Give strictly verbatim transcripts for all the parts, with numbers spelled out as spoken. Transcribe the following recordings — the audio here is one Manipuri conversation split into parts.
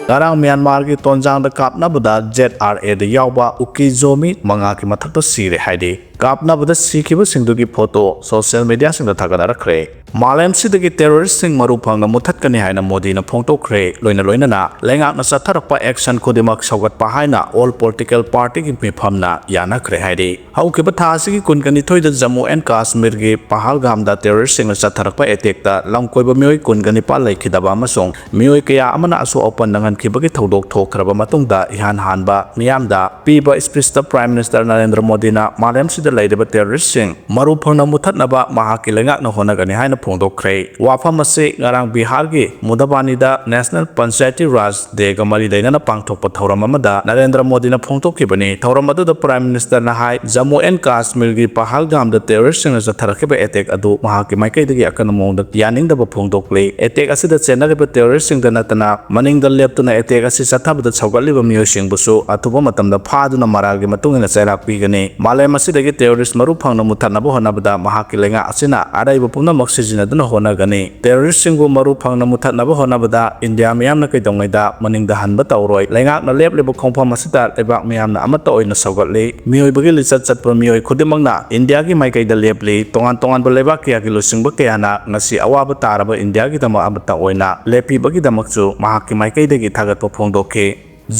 ꯉꯔꯥꯡ ꯃ꯭ꯌꯥꯟꯃꯥꯔꯒꯤ ꯇꯣꯟꯖꯥꯡꯗ ꯀꯥꯞꯅꯕꯗ Z R A ꯗ ꯌꯥꯎꯕ ꯎꯀꯤ ꯖꯣꯃꯤ ꯃꯉꯥꯒꯤ ꯃꯊꯛꯇ ꯁꯤꯔꯦ ꯍꯥꯏꯔꯤ꯫ ꯀꯥꯞꯅꯕꯗ ꯁꯤꯈꯤꯕꯁꯤꯡꯗꯨꯒꯤ ꯐꯣꯇꯣ ꯁꯣꯁꯤꯌꯦꯜ ꯃꯤꯗꯤꯌꯥꯁꯤꯡꯗ ꯊꯥꯒꯠꯅꯔꯛꯈ꯭ꯔꯦ꯫ ꯃꯥꯂꯦꯝꯁꯤꯗꯒꯤ ꯇꯦꯔꯣꯔꯤꯁꯁꯤꯡ ꯃꯔꯨ ꯐꯪꯅ ꯃꯨꯠꯊꯠꯀꯅꯤ ꯍꯥꯏꯅ ꯃꯣꯗꯤꯅ ꯐꯣꯡꯗꯣꯛꯈ꯭ꯔꯦ꯫ ꯂꯣꯏꯅ ꯂꯣꯏꯅꯅ ꯂꯩꯉꯥꯛꯅ ꯆꯠꯊꯔꯛꯄ ꯑꯦꯛꯁꯟ ꯈꯨꯗꯤꯡꯃꯛ ꯁꯧꯒꯠꯄ ꯍꯥꯏꯅ ꯑꯣꯜ ꯄꯣꯂꯤꯇꯤꯀꯦꯜ ꯄꯥꯔꯇꯤꯒꯤ ꯃꯤꯐꯝꯅ ꯌꯥꯅꯈ꯭ꯔꯦ ꯍꯥꯏꯔꯤ꯫ ꯍꯧꯈꯤꯕ ꯊꯥ ꯑꯁꯤꯒꯤ ꯀꯨꯟꯒ ꯅꯤꯊꯣꯏꯗ ꯖꯝꯃꯨ ꯑꯦꯟ ꯀꯥꯁꯃꯤꯔꯒꯤ ꯄꯍꯜꯒꯥꯝꯗ ꯇꯦꯔꯣꯔꯤꯁꯁꯤꯡꯅ ꯆꯠꯊꯔꯛꯄ ꯑꯦꯇꯦꯛꯇ ꯂꯝ ꯀꯣꯏꯕ ꯃꯤꯑꯣꯏ ꯀꯨꯟꯒ ꯅꯤꯄꯥꯜ ꯂꯩꯈꯤꯗꯕ ꯑꯃꯁꯨꯡ ꯃꯤꯑꯣꯏ ꯀꯌꯥ ꯑꯃꯅ ꯑꯁꯣꯛ ꯑꯄꯟ ꯅꯪꯍꯟꯈꯤꯕꯒꯤ ꯊꯧꯗꯣꯛ ꯊꯣꯛꯈ꯭ꯔꯕ ꯃꯇꯨꯡꯗ ꯏꯍꯥꯟ ꯍꯥꯟꯕ ꯃꯤꯌꯥꯝꯗ ꯄꯤꯕ ꯁ꯭ꯄꯤꯆꯇ ꯄ꯭ꯔꯥꯏꯝ ꯃꯤꯅꯤꯁꯇꯔ ꯅꯔꯦꯟꯗ꯭ꯔ ꯃꯣꯗꯤꯅ ꯃꯥꯂꯦꯝꯁꯤꯗ ꯂꯩꯔꯤꯕ ꯇꯦꯔꯣꯔꯤꯁꯁꯤꯡ ꯃꯔꯨ ꯐꯪꯅ ꯃꯨꯠꯊꯠꯅꯕ ꯃꯍꯥꯛꯀꯤ ꯂꯩꯉꯥꯛꯅ ꯍꯣꯠꯅꯒꯅꯤ ꯍꯥꯏꯅ ꯐꯣꯡꯗꯣꯛꯈ꯭ꯔꯦ꯫ ꯋꯥꯐꯝ ꯑꯁꯤ ꯉꯔꯥꯡ ꯕꯤꯍꯥꯔꯒꯤ ꯃꯨꯗꯕꯥꯅꯤꯗ ꯅꯦꯁꯅꯦꯜ ꯄꯟꯆꯥꯌꯇꯤ ꯔꯥꯖ ꯗꯦꯒ ꯃꯔꯤ ꯂꯩꯅꯅ ꯄꯥꯡꯊꯣꯛꯄ ꯊꯧꯔꯝ ꯑꯃꯗ ꯅꯔꯦꯟꯗ꯭ꯔ ꯃꯣꯗꯤꯅ ꯐꯣꯡꯗꯣꯛꯈꯤꯕꯅꯤ꯫ ꯊꯧꯔꯝ ꯑꯗꯨꯗ ꯄ꯭ꯔꯥꯏꯝ ꯃꯤꯅꯤꯁꯇꯔꯅ ꯍꯥꯏ, ꯖꯝꯃꯨ ꯑꯦꯟ ꯀꯥꯁꯃꯤꯔꯒꯤ ꯄꯍꯜꯒꯥꯝꯗ ꯇꯦꯔꯣꯔꯤꯁꯁꯤꯡꯅ ꯆꯠꯊꯔꯛꯈꯤꯕ ꯑꯦꯇꯦꯛ ꯑꯗꯨ ꯃꯍꯥꯛꯀꯤ ꯃꯥꯏꯀꯩꯗꯒꯤ ꯑꯀꯟꯕ ꯃꯑꯣꯡꯗ ꯌꯥꯅꯤꯡꯗꯕ ꯐꯣꯡꯗꯣꯛꯂꯤ꯫ ꯑꯦꯇꯦꯛ ꯑꯁꯤꯗ ꯆꯦꯟꯅꯔꯤꯕ ꯇꯦꯔꯣꯔꯤꯁꯁꯤꯡꯗ ꯅꯠꯇꯅ ꯃꯅꯤꯡꯗ ꯂꯦꯞꯇꯨꯅ ꯑꯦꯇꯦꯛ ꯑꯁꯤ ꯆꯠꯊꯕꯗ ꯁꯧꯒꯠꯂꯤꯕ ꯃꯤꯑꯣꯏꯁꯤꯡꯕꯨꯁꯨ ꯑꯊꯨꯕ ꯃꯇꯝꯗ ꯐꯥꯗꯨꯅ ꯃꯔꯥꯜꯒꯤ ꯃꯇꯨꯡ ꯏꯟꯅ ꯆꯩꯔꯥꯛ ꯄꯤꯒꯅꯤ꯫ ꯃꯥꯂꯦꯝ ꯑꯁꯤꯗꯒꯤ ꯇꯦꯔꯣꯔꯤꯁ ꯃꯔꯨ ꯐꯪꯅ ꯃꯨꯠꯊꯠꯅꯕ ꯍꯣꯠꯅꯕꯗ ꯃꯍꯥꯛꯀꯤ ꯂꯩꯉꯥꯛ ꯑꯁꯤꯅ ꯑꯔꯩꯕ ꯄꯨꯝꯅꯃꯛ ꯁꯤꯖꯤꯟꯅꯗꯨꯅ ꯍꯣꯠꯅꯒꯅꯤ꯫ ꯇꯦꯔꯣꯔꯤꯁꯁꯤꯡꯕꯨ ꯃꯔꯨ ꯐꯪꯅ ꯃꯨꯠꯊꯠꯅꯕ ꯍꯣꯠꯅꯕꯗ ꯏꯟꯗꯤꯌꯥ ꯃꯤꯌꯥꯝꯅ ꯀꯩꯗꯧꯉꯩꯗ ꯃꯅꯤꯡꯗ ꯍꯟꯕ ꯇꯧꯔꯣꯏ꯫ ꯂꯩꯉꯥꯛꯅ ꯂꯦꯞꯂꯤꯕ ꯈꯣꯡꯐꯝ ꯑꯁꯤꯗ ꯂꯩꯕꯥꯛ ꯃꯤꯌꯥꯝꯅ ꯑꯃꯠꯇ ꯑꯣꯏꯅ ꯁꯧꯒꯠꯂꯤ꯫ ꯃꯤꯑꯣꯏꯕꯒꯤ ꯂꯤꯆꯠ ꯆꯠꯄ ꯃꯤꯑꯣꯏ ꯈꯨꯗꯤꯡꯃꯛꯅ ꯏꯟꯗꯤꯌꯥꯒꯤ ꯃꯥꯏꯀꯩꯗ ꯂꯦꯞꯂꯤ꯫ ꯇꯣꯉꯥꯟ ꯇꯣꯉꯥꯟꯕ ꯂꯩꯕꯥꯛ ꯀꯌꯥꯒꯤ ꯂꯨꯆꯤꯡꯕ ꯀꯌꯥꯅ ꯉꯁꯤ ꯑꯋꯥꯕ ꯇꯥꯔꯕ ꯏꯟꯗꯤꯌꯥꯒꯤꯗꯃꯛ ꯑꯃꯠꯇ ꯑꯣꯏꯅ ꯂꯦꯞꯄꯤꯕꯒꯤꯗꯃꯛꯁꯨ ꯃꯍꯥꯛꯀꯤ ꯃꯥꯏꯀꯩꯗꯒꯤ ꯊꯥꯒꯠꯄ ꯐꯣꯡꯗꯣꯛꯈꯤ꯫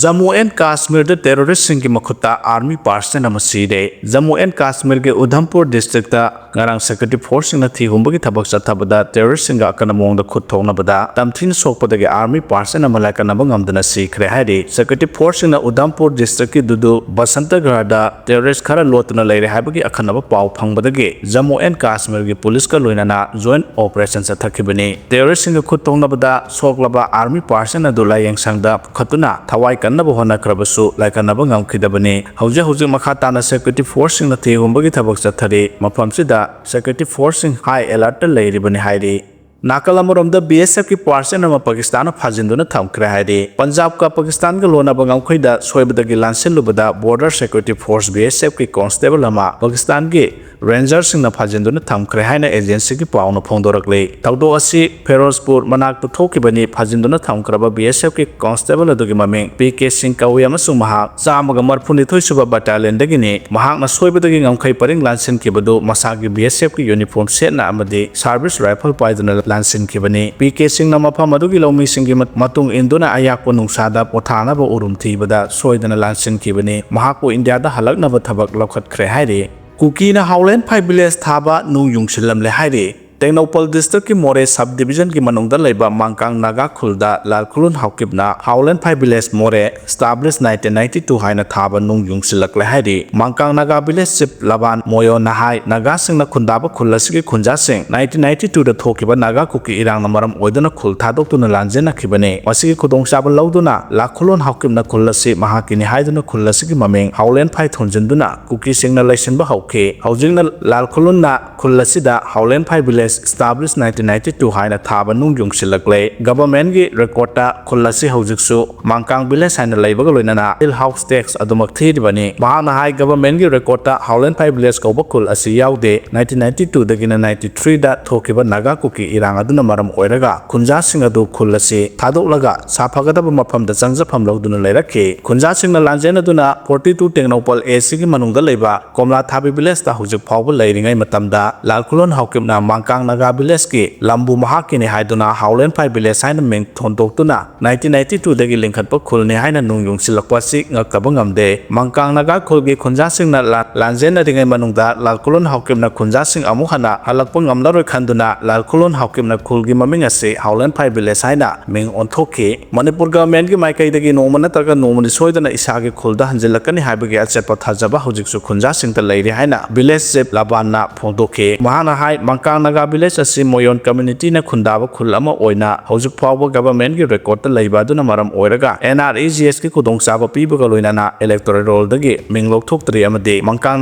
ꯖꯝꯃꯨ ꯑꯦꯟ ꯀꯥꯁꯃꯤꯔꯗ ꯇꯦꯔꯣꯔꯤꯁꯁꯤꯡꯒꯤ ꯃꯈꯨꯠꯇ ꯑꯥꯔꯃꯤ ꯄꯥꯔꯁꯟ ꯑꯃ ꯁꯤꯔꯦ꯫ ꯖꯝꯃꯨ ꯑꯦꯟ ꯀꯥꯁꯃꯤꯔꯒꯤ ꯎꯙꯝꯄꯨꯔ ꯗꯤꯁꯇ꯭ꯔꯤꯛꯇ ꯉꯔꯥꯡ ꯁꯦꯀ꯭ꯌꯨꯔꯤꯇꯤ ꯐꯣꯔꯁꯁꯤꯡꯅ ꯊꯤꯍꯨꯝꯕꯒꯤ ꯊꯕꯛ ꯆꯠꯊꯕꯗ ꯇꯦꯔꯣꯔꯤꯁꯁꯤꯡꯒ ꯑꯀꯟꯕ ꯃꯑꯣꯡꯗ ꯈꯨꯠ ꯊꯣꯛꯅꯕꯗ ꯇꯝꯊꯤꯅ ꯁꯣꯛꯄꯗꯒꯤ ꯑꯥꯔꯃꯤ ꯄꯥꯔꯁꯟ ꯑꯃ ꯂꯥꯏꯀꯠꯅꯕ ꯉꯝꯗꯅ ꯁꯤꯈ꯭ꯔꯦ ꯍꯥꯏꯔꯤ꯫ ꯁꯦꯀ꯭ꯌꯨꯔꯤꯇꯤ ꯐꯣꯔꯁꯁꯤꯡꯅ ꯎꯙꯝꯄꯨꯔ ꯗꯤꯁꯇ꯭ꯔꯤꯛꯀꯤ ꯗꯨꯗꯨ ꯕꯁꯟꯇꯒꯔꯗ ꯇꯦꯔꯣꯔꯤꯁ ꯈꯔ ꯂꯣꯠꯇꯨꯅ ꯂꯩꯔꯦ ꯍꯥꯏꯕꯒꯤ ꯑꯈꯟꯅꯕ ꯄꯥꯎ ꯐꯪꯕꯗꯒꯤ ꯖꯝꯃꯨ ꯑꯦꯟ ꯀꯥꯁꯃꯤꯔꯒꯤ ꯄꯨꯂꯤꯁꯀ ꯂꯣꯏꯅꯅ ꯖꯣꯏꯟ ꯑꯣꯄꯔꯦꯁꯟ ꯆꯠꯊꯈꯤꯕꯅꯤ꯫ ꯇꯦꯔꯣꯔꯤꯁꯁꯤꯡꯒ ꯈꯨꯠ ꯊꯣꯛꯅꯕꯗ ꯁꯣꯛꯂꯕ ꯑꯥꯔꯃꯤ ꯄꯥꯔꯁꯟ ꯑꯗꯨ ꯂꯥꯏꯌꯦꯡ ꯁꯪꯗ ꯄꯨꯈꯠꯇꯨꯅ ꯊꯋꯥꯏ ꯀꯟꯅꯕ ꯍꯣꯠꯅꯈ꯭ꯔꯕꯁꯨ ꯂꯥꯏꯀꯠꯅꯕ ꯉꯝꯈꯤꯗꯕꯅꯤ꯫ ꯍꯧꯖꯤꯛ ꯍꯧꯖꯤꯛ ꯃꯈꯥ ꯇꯥꯅ ꯁꯦꯀ꯭ꯌꯨꯔꯤꯇꯤ ꯐꯣꯔꯁꯁꯤꯡꯅ ꯊꯤꯍꯨꯝꯕꯒꯤ ꯊꯕꯛ ꯆꯠꯊꯔꯤ꯫ ꯃꯐꯝꯁꯤꯗ ꯁꯦꯀ꯭ꯌꯨꯔꯤꯇꯤ ꯐꯣꯔꯁꯁꯤꯡ ꯍꯥꯏ ꯑꯦꯂꯔꯠꯇ ꯂꯩꯔꯤꯕꯅꯤ ꯍꯥꯏꯔꯤ꯫ ꯅꯥꯀꯜ ꯑꯃꯔꯣꯝꯗ, ꯕꯤ ꯑꯦꯁ ꯑꯦꯐꯀꯤ ꯄꯥꯔꯁꯟ ꯑꯃ ꯄꯥꯀꯤꯁꯇꯥꯟꯅ ꯐꯥꯖꯤꯟꯗꯨꯅ ꯊꯝꯈ꯭ꯔꯦ ꯍꯥꯏꯔꯤ꯫ ꯄꯟꯖꯥꯕꯀ ꯄꯥꯀꯤꯁꯇꯥꯟꯒ ꯂꯣꯟꯅꯕ ꯉꯝꯈꯩꯗ ꯁꯣꯏꯕꯗꯒꯤ ꯂꯥꯟꯁꯤꯜꯂꯨꯕꯗ ꯕꯣꯔꯗꯔ ꯁꯦꯀ꯭ꯌꯨꯔꯤꯇꯤ ꯐꯣꯔꯁ, ꯕꯤ ꯑꯦꯁ ꯑꯦꯐꯀꯤ ꯀꯣꯟꯁꯇꯦꯕꯜ ꯑꯃ ꯄꯥꯀꯤꯁꯇꯥꯟꯒꯤ ꯔꯦꯟꯖꯔꯁꯤꯡꯅ ꯐꯥꯖꯤꯟꯗꯨꯅ ꯊꯝꯈ꯭ꯔꯦ ꯍꯥꯏꯅ ꯑꯦꯖꯦꯟꯁꯤꯒꯤ ꯄꯥꯎꯅ ꯐꯣꯡꯗꯣꯔꯛꯂꯤ꯫ ꯊꯧꯗꯣꯛ ꯑꯁꯤ ꯐꯤꯔꯣꯖꯄꯨꯔ ꯃꯅꯥꯛꯇ ꯊꯣꯛꯈꯤꯕꯅꯤ꯫ ꯐꯥꯖꯤꯟꯗꯨꯅ ꯊꯝꯈ꯭ꯔꯕ ꯕꯤ ꯑꯦꯁ ꯑꯦꯐꯀꯤ ꯀꯣꯟꯁꯇꯦꯕꯜ ꯑꯗꯨꯒꯤ ꯃꯃꯤꯡ ꯄꯤ ꯀꯦ ꯁꯤꯡ ꯀꯧꯏ ꯑꯃꯁꯨꯡ ꯃꯍꯥꯛ ꯆꯥꯝꯃꯒ ꯃꯔꯤꯐꯨꯅꯤꯊꯣꯏ ꯁꯨꯕ ꯕꯠꯇꯥꯂꯤꯌꯟꯗꯒꯤꯅꯤ꯫ ꯃꯍꯥꯛꯅ ꯁꯣꯏꯕꯗꯒꯤ ꯉꯝꯈꯩ ꯄꯔꯤꯡ ꯂꯥꯟꯁꯤꯟꯈꯤꯕꯗꯨ ꯃꯁꯥꯒꯤ ꯕꯤ ꯑꯦꯁ ꯑꯦꯐꯀꯤ ꯌꯨꯅꯤꯐꯣꯔꯝ ꯁꯦꯠꯅ ꯑꯃꯗꯤ ꯁꯥꯔꯚꯤꯁ ꯔꯥꯏꯐꯜ ꯄꯥꯏꯗꯨꯅ ꯂꯥꯟꯁꯤꯟꯈꯤꯕꯅꯤ꯫ ꯄꯤ ꯀꯦ ꯁꯤꯡꯅ ꯃꯐꯝ ꯑꯗꯨꯒꯤ ꯂꯧꯃꯤꯁꯤꯡꯒꯤ ꯃ-, ꯃꯇꯨꯡ ꯏꯟꯗꯨꯅ ꯑꯌꯥꯛꯄ ꯅꯨꯡꯁꯥꯗ ꯄꯣꯊꯥꯅꯕ ꯎꯔꯨꯝ ꯊꯤꯕꯗ ꯁꯣꯏꯗꯅ ꯂꯥꯟꯁꯤꯟꯈꯤꯕꯅꯤ꯫ ꯃꯍꯥꯛꯄꯨ ꯏꯟꯗꯤꯌꯥꯗ ꯍꯜꯂꯛꯅꯕ ꯊꯕꯛ ꯂꯧꯈꯠꯈ꯭ꯔꯦ ꯍꯥꯏꯔꯤ꯫ ꯀꯨꯀꯤꯅ ꯍꯥꯎꯂꯦꯟ ꯐꯥꯏ ꯚꯤꯂꯦꯖ ꯊꯥꯕ ꯅꯨꯡ ꯌꯨꯡꯁꯤꯜꯂꯝꯂꯦ ꯍꯥꯏꯔꯤ꯫ ꯇꯦꯡꯅꯧꯄꯜ ꯗꯤꯁꯇ꯭ꯔꯤꯛꯀꯤ ꯃꯣꯔꯦ ꯁꯕ ꯗꯤꯕꯤꯖꯟꯒꯤ ꯃꯅꯨꯡꯗ ꯂꯩꯕ ꯃꯥꯡꯀꯥꯡ ꯅꯥꯒꯥ ꯈꯨꯜꯗ ꯂꯥꯜ ꯈꯨꯂꯨꯟ ꯍꯥꯎꯀꯤꯞꯅ ꯍꯥꯎꯂꯦꯟ ꯐꯥꯏ ꯚꯤꯂꯦꯖ ꯃꯣꯔꯦ ꯁ꯭ꯇꯥꯕ꯭ꯂꯤꯁ ꯅꯥꯏꯟꯇꯤꯟ ꯅꯥꯏꯟꯇꯤ ꯇꯨ ꯍꯥꯏꯅ ꯊꯥꯕ ꯅꯨꯡ ꯌꯨꯡꯁꯤꯜꯂꯛꯂꯦ ꯍꯥꯏꯔꯤ꯫ ꯃꯥꯡꯀꯥꯡ ꯅꯥꯒꯥ ꯚꯤꯂꯦꯖ ꯆꯤꯞ ꯂꯕꯥꯟ ꯃꯣꯌꯣꯅ ꯍꯥꯏ, ꯅꯥꯒꯥꯁꯤꯡꯅ ꯈꯨꯟꯗꯥꯕ ꯈꯨꯜ ꯑꯁꯤꯒꯤ ꯈꯨꯟꯖꯥꯁꯤꯡ ꯅꯥꯏꯟꯇꯤꯟ ꯅꯥꯏꯟꯇꯤ ꯇꯨꯗ ꯊꯣꯛꯈꯤꯕ ꯅꯥꯒꯥ ꯀꯨꯀꯤ ꯏꯔꯥꯡꯅ ꯃꯔꯝ ꯑꯣꯏꯗꯨꯅ ꯈꯨꯜ ꯊꯥꯗꯣꯛꯇꯨꯅ ꯂꯥꯟꯖꯦꯟꯅꯈꯤꯕꯅꯤ꯫ ꯃꯁꯤꯒꯤ ꯈꯨꯗꯣꯡꯆꯥꯕ ꯂꯧꯗꯨꯅ ꯂꯥꯜ ꯈꯨꯂꯨꯟ ꯍꯥꯎꯀꯤꯞꯅ ꯈꯨꯜ ꯑꯁꯤ ꯃꯍꯥꯛꯀꯤꯅꯤ ꯍꯥꯏꯗꯨꯅ ꯈꯨꯜ ꯑꯁꯤꯒꯤ ꯃꯃꯤꯡ ꯍꯥꯎꯂꯦꯟ ꯐꯥꯏ ꯊꯣꯟꯖꯤꯟꯗꯨꯅ ꯀꯨꯀꯤꯁꯤꯡꯅ ꯂꯩꯁꯤꯟꯕ ꯍꯧꯈꯤ꯫ ꯍꯧꯖꯤꯛꯅ ꯂꯥꯜ ꯈꯨꯂꯨꯟꯅ ꯈꯨꯜ ꯑꯁꯤꯗ ꯍꯥꯎꯂꯦꯟ ꯐꯥꯏ ꯚꯤꯂꯦꯖ ꯁ꯭ꯇꯥꯕ꯭ꯂꯤꯁ ꯅꯥꯏꯟꯇꯤꯟ ꯅꯥꯏꯟꯇꯤ ꯇꯨ ꯍꯥꯏꯅ ꯊꯥꯕ ꯅꯨꯡ ꯌꯨꯡꯁꯤꯜꯂꯛꯂꯦ꯫ ꯒꯚꯔꯟꯃꯦꯟꯠꯀꯤ ꯔꯦꯀꯣꯔꯗꯇ ꯈꯨꯜ ꯑꯁꯤ ꯍꯧꯖꯤꯛꯁꯨ ꯃꯥꯡꯀꯥꯡ ꯚꯤꯂꯦꯖ ꯍꯥꯏꯅ ꯂꯩꯕꯒ ꯂꯣꯏꯅꯅ ꯍꯤꯜ ꯍꯥꯎꯁ ꯇꯦꯛꯁ ꯑꯗꯨꯃꯛ ꯊꯤꯔꯤꯕꯅꯤ꯫ ꯃꯍꯥꯛꯅ ꯍꯥꯏ, ꯒꯚꯔꯟꯃꯦꯟꯠꯀꯤ ꯔꯦꯀꯣꯔꯗꯇ ꯍꯥꯎꯂꯦꯟ ꯐꯥꯏ ꯚꯤꯂꯦꯖ ꯀꯧꯕ ꯈꯨꯜ ꯑꯁꯤ ꯌꯥꯎꯗꯦ꯫ ꯅꯥꯏꯟꯇꯤꯟ ꯅꯥꯏꯟꯇꯤ ꯇꯨꯗꯒꯤꯅ ꯅꯥꯏꯟꯇꯤ ꯊ꯭ꯔꯤꯗ ꯊꯣꯛꯈꯤꯕ ꯅꯥꯒꯥ ꯀꯨꯀꯤ ꯏꯔꯥꯡ ꯑꯗꯨꯅ ꯃꯔꯝ ꯑꯣꯏꯔꯒ ꯈꯨꯟꯖꯥꯁꯤꯡ ꯑꯗꯨ ꯈꯨꯜ ꯑꯁꯤ ꯊꯥꯗꯣꯛꯂꯒ ꯁꯥꯐꯒꯗꯕ ꯃꯐꯝꯗ ꯆꯪꯖꯐꯝ ꯂꯧꯗꯨꯅ ꯂꯩꯔꯛꯈꯤ꯫ ꯈꯨꯟꯖꯥꯁꯤꯡꯅ ꯂꯥꯟꯖꯦꯟꯅꯗꯨꯅ ꯐꯣꯔꯇꯤ ꯇꯨ ꯇꯦꯡꯅꯧꯄꯜ ꯑꯦ ꯁꯤꯒꯤ ꯃꯅꯨꯡꯗ ꯂꯩꯕ ꯀꯣꯝꯂꯥ ꯊꯥꯕꯤ ꯚꯤꯂꯦꯖꯇ ꯍꯧꯖꯤꯛ ꯐꯥꯎꯕ ꯂꯩꯔꯤꯉꯩ ꯃꯇꯝꯗ ꯂꯥꯜ ꯈꯨꯂꯣꯟ ꯍꯥꯎꯀꯤꯞꯅ ꯃꯥꯡꯀꯥꯡ ꯅꯥꯒꯥ ꯚꯤꯂꯦꯖꯀꯤ ꯂꯝꯕꯨ ꯃꯍꯥꯛꯀꯤꯅꯤ ꯍꯥꯏꯗꯨꯅ ꯍꯥꯎꯂꯦꯟ ꯐꯥꯏ ꯚꯤꯂꯦꯖ ꯍꯥꯏꯅ ꯃꯤꯡ ꯊꯣꯟꯗꯣꯛꯇꯨꯅ ꯅꯥꯏꯟꯇꯤꯟ ꯅꯥꯏꯟꯇꯤ ꯇꯨꯗꯒꯤ ꯂꯤꯡꯈꯠꯄ ꯈꯨꯜꯅꯤ ꯍꯥꯏꯅ ꯅꯨꯡ ꯌꯨꯡꯁꯤꯜꯂꯛꯄ ꯑꯁꯤ ꯉꯛꯇꯕ ꯉꯝꯗꯦ꯫ ꯃꯥꯡꯀꯥꯡ ꯅꯥꯒꯥ ꯈꯨꯜꯒꯤ ꯈꯨꯟꯖꯥꯁꯤꯡꯅ ꯂꯥꯟ-, ꯂꯥꯟꯖꯦꯟꯅꯔꯤꯉꯩ ꯃꯅꯨꯡꯗ ꯂꯥꯜ ꯈꯨꯂꯣꯟ ꯍꯥꯎꯀꯤꯞꯅ ꯈꯨꯟꯖꯥꯁꯤꯡ ꯑꯃꯨꯛ ꯍꯟꯅ ꯍꯜꯂꯛꯄ ꯉꯝꯂꯔꯣꯏ ꯈꯟꯗꯨꯅ ꯂꯥꯜ ꯈꯨꯂꯣꯟ ꯍꯥꯎꯀꯤꯞꯅ ꯈꯨꯜꯒꯤ ꯃꯃꯤꯡ ꯑꯁꯤ ꯍꯥꯎꯂꯦꯟ ꯐꯥꯏ ꯚꯤꯂꯦꯖ ꯍꯥꯏꯅ ꯃꯤꯡ ꯑꯣꯟꯊꯣꯛꯈꯤ꯫ ꯃꯅꯤꯄꯨꯔ ꯒꯚꯔꯟꯃꯦꯟꯠꯀꯤ ꯃꯥꯏꯀꯩꯗꯒꯤ ꯅꯣꯡꯃ ꯅꯠꯇ꯭ꯔꯒ ꯅꯣꯡꯃꯗꯤ ꯁꯣꯏꯗꯅ ꯏꯁꯥꯒꯤ ꯈꯨꯜꯗ ꯍꯟꯖꯤꯜꯂꯛꯀꯅꯤ ꯍꯥꯏꯕꯒꯤ ꯑꯆꯦꯠꯄ ꯊꯥꯖꯕ ꯍꯧꯖꯤꯛꯁꯨ ꯈꯨꯟꯖꯥꯁꯤꯡꯗ ꯂꯩꯔꯤ ꯍꯥꯏꯅ ꯚꯤꯂꯦꯖ ꯆꯤꯐ ꯂꯕꯥꯟꯅ ꯐꯣꯡꯗꯣꯛꯈꯤ꯫ ꯃꯍꯥꯛꯅ ꯍꯥꯏ, ꯃꯥꯡꯀꯥꯡ ꯅꯥꯒꯥ village ꯑꯁꯤ ꯃꯣꯌꯣꯟ communityꯅ ꯈꯨꯟꯗꯥꯕ ꯈꯨꯜ ꯑꯃ ꯑꯣꯏꯅ ꯍꯧꯖꯤꯛ ꯐꯥꯎꯕ governmentꯀꯤ recordꯇ ꯂꯩꯕ ꯑꯗꯨꯅ ꯃꯔꯝ ꯑꯣꯏꯔꯒ N R E G Sꯀꯤ ꯈꯨꯗꯣꯡꯆꯥꯕ ꯄꯤꯕꯒ ꯂꯣꯏꯅꯅ electoral rollꯗꯒꯤ ꯃꯤꯡ ꯂꯧꯊꯣꯛꯇ꯭ꯔꯤ ꯑꯃꯗꯤ ꯃꯪꯀꯥꯡ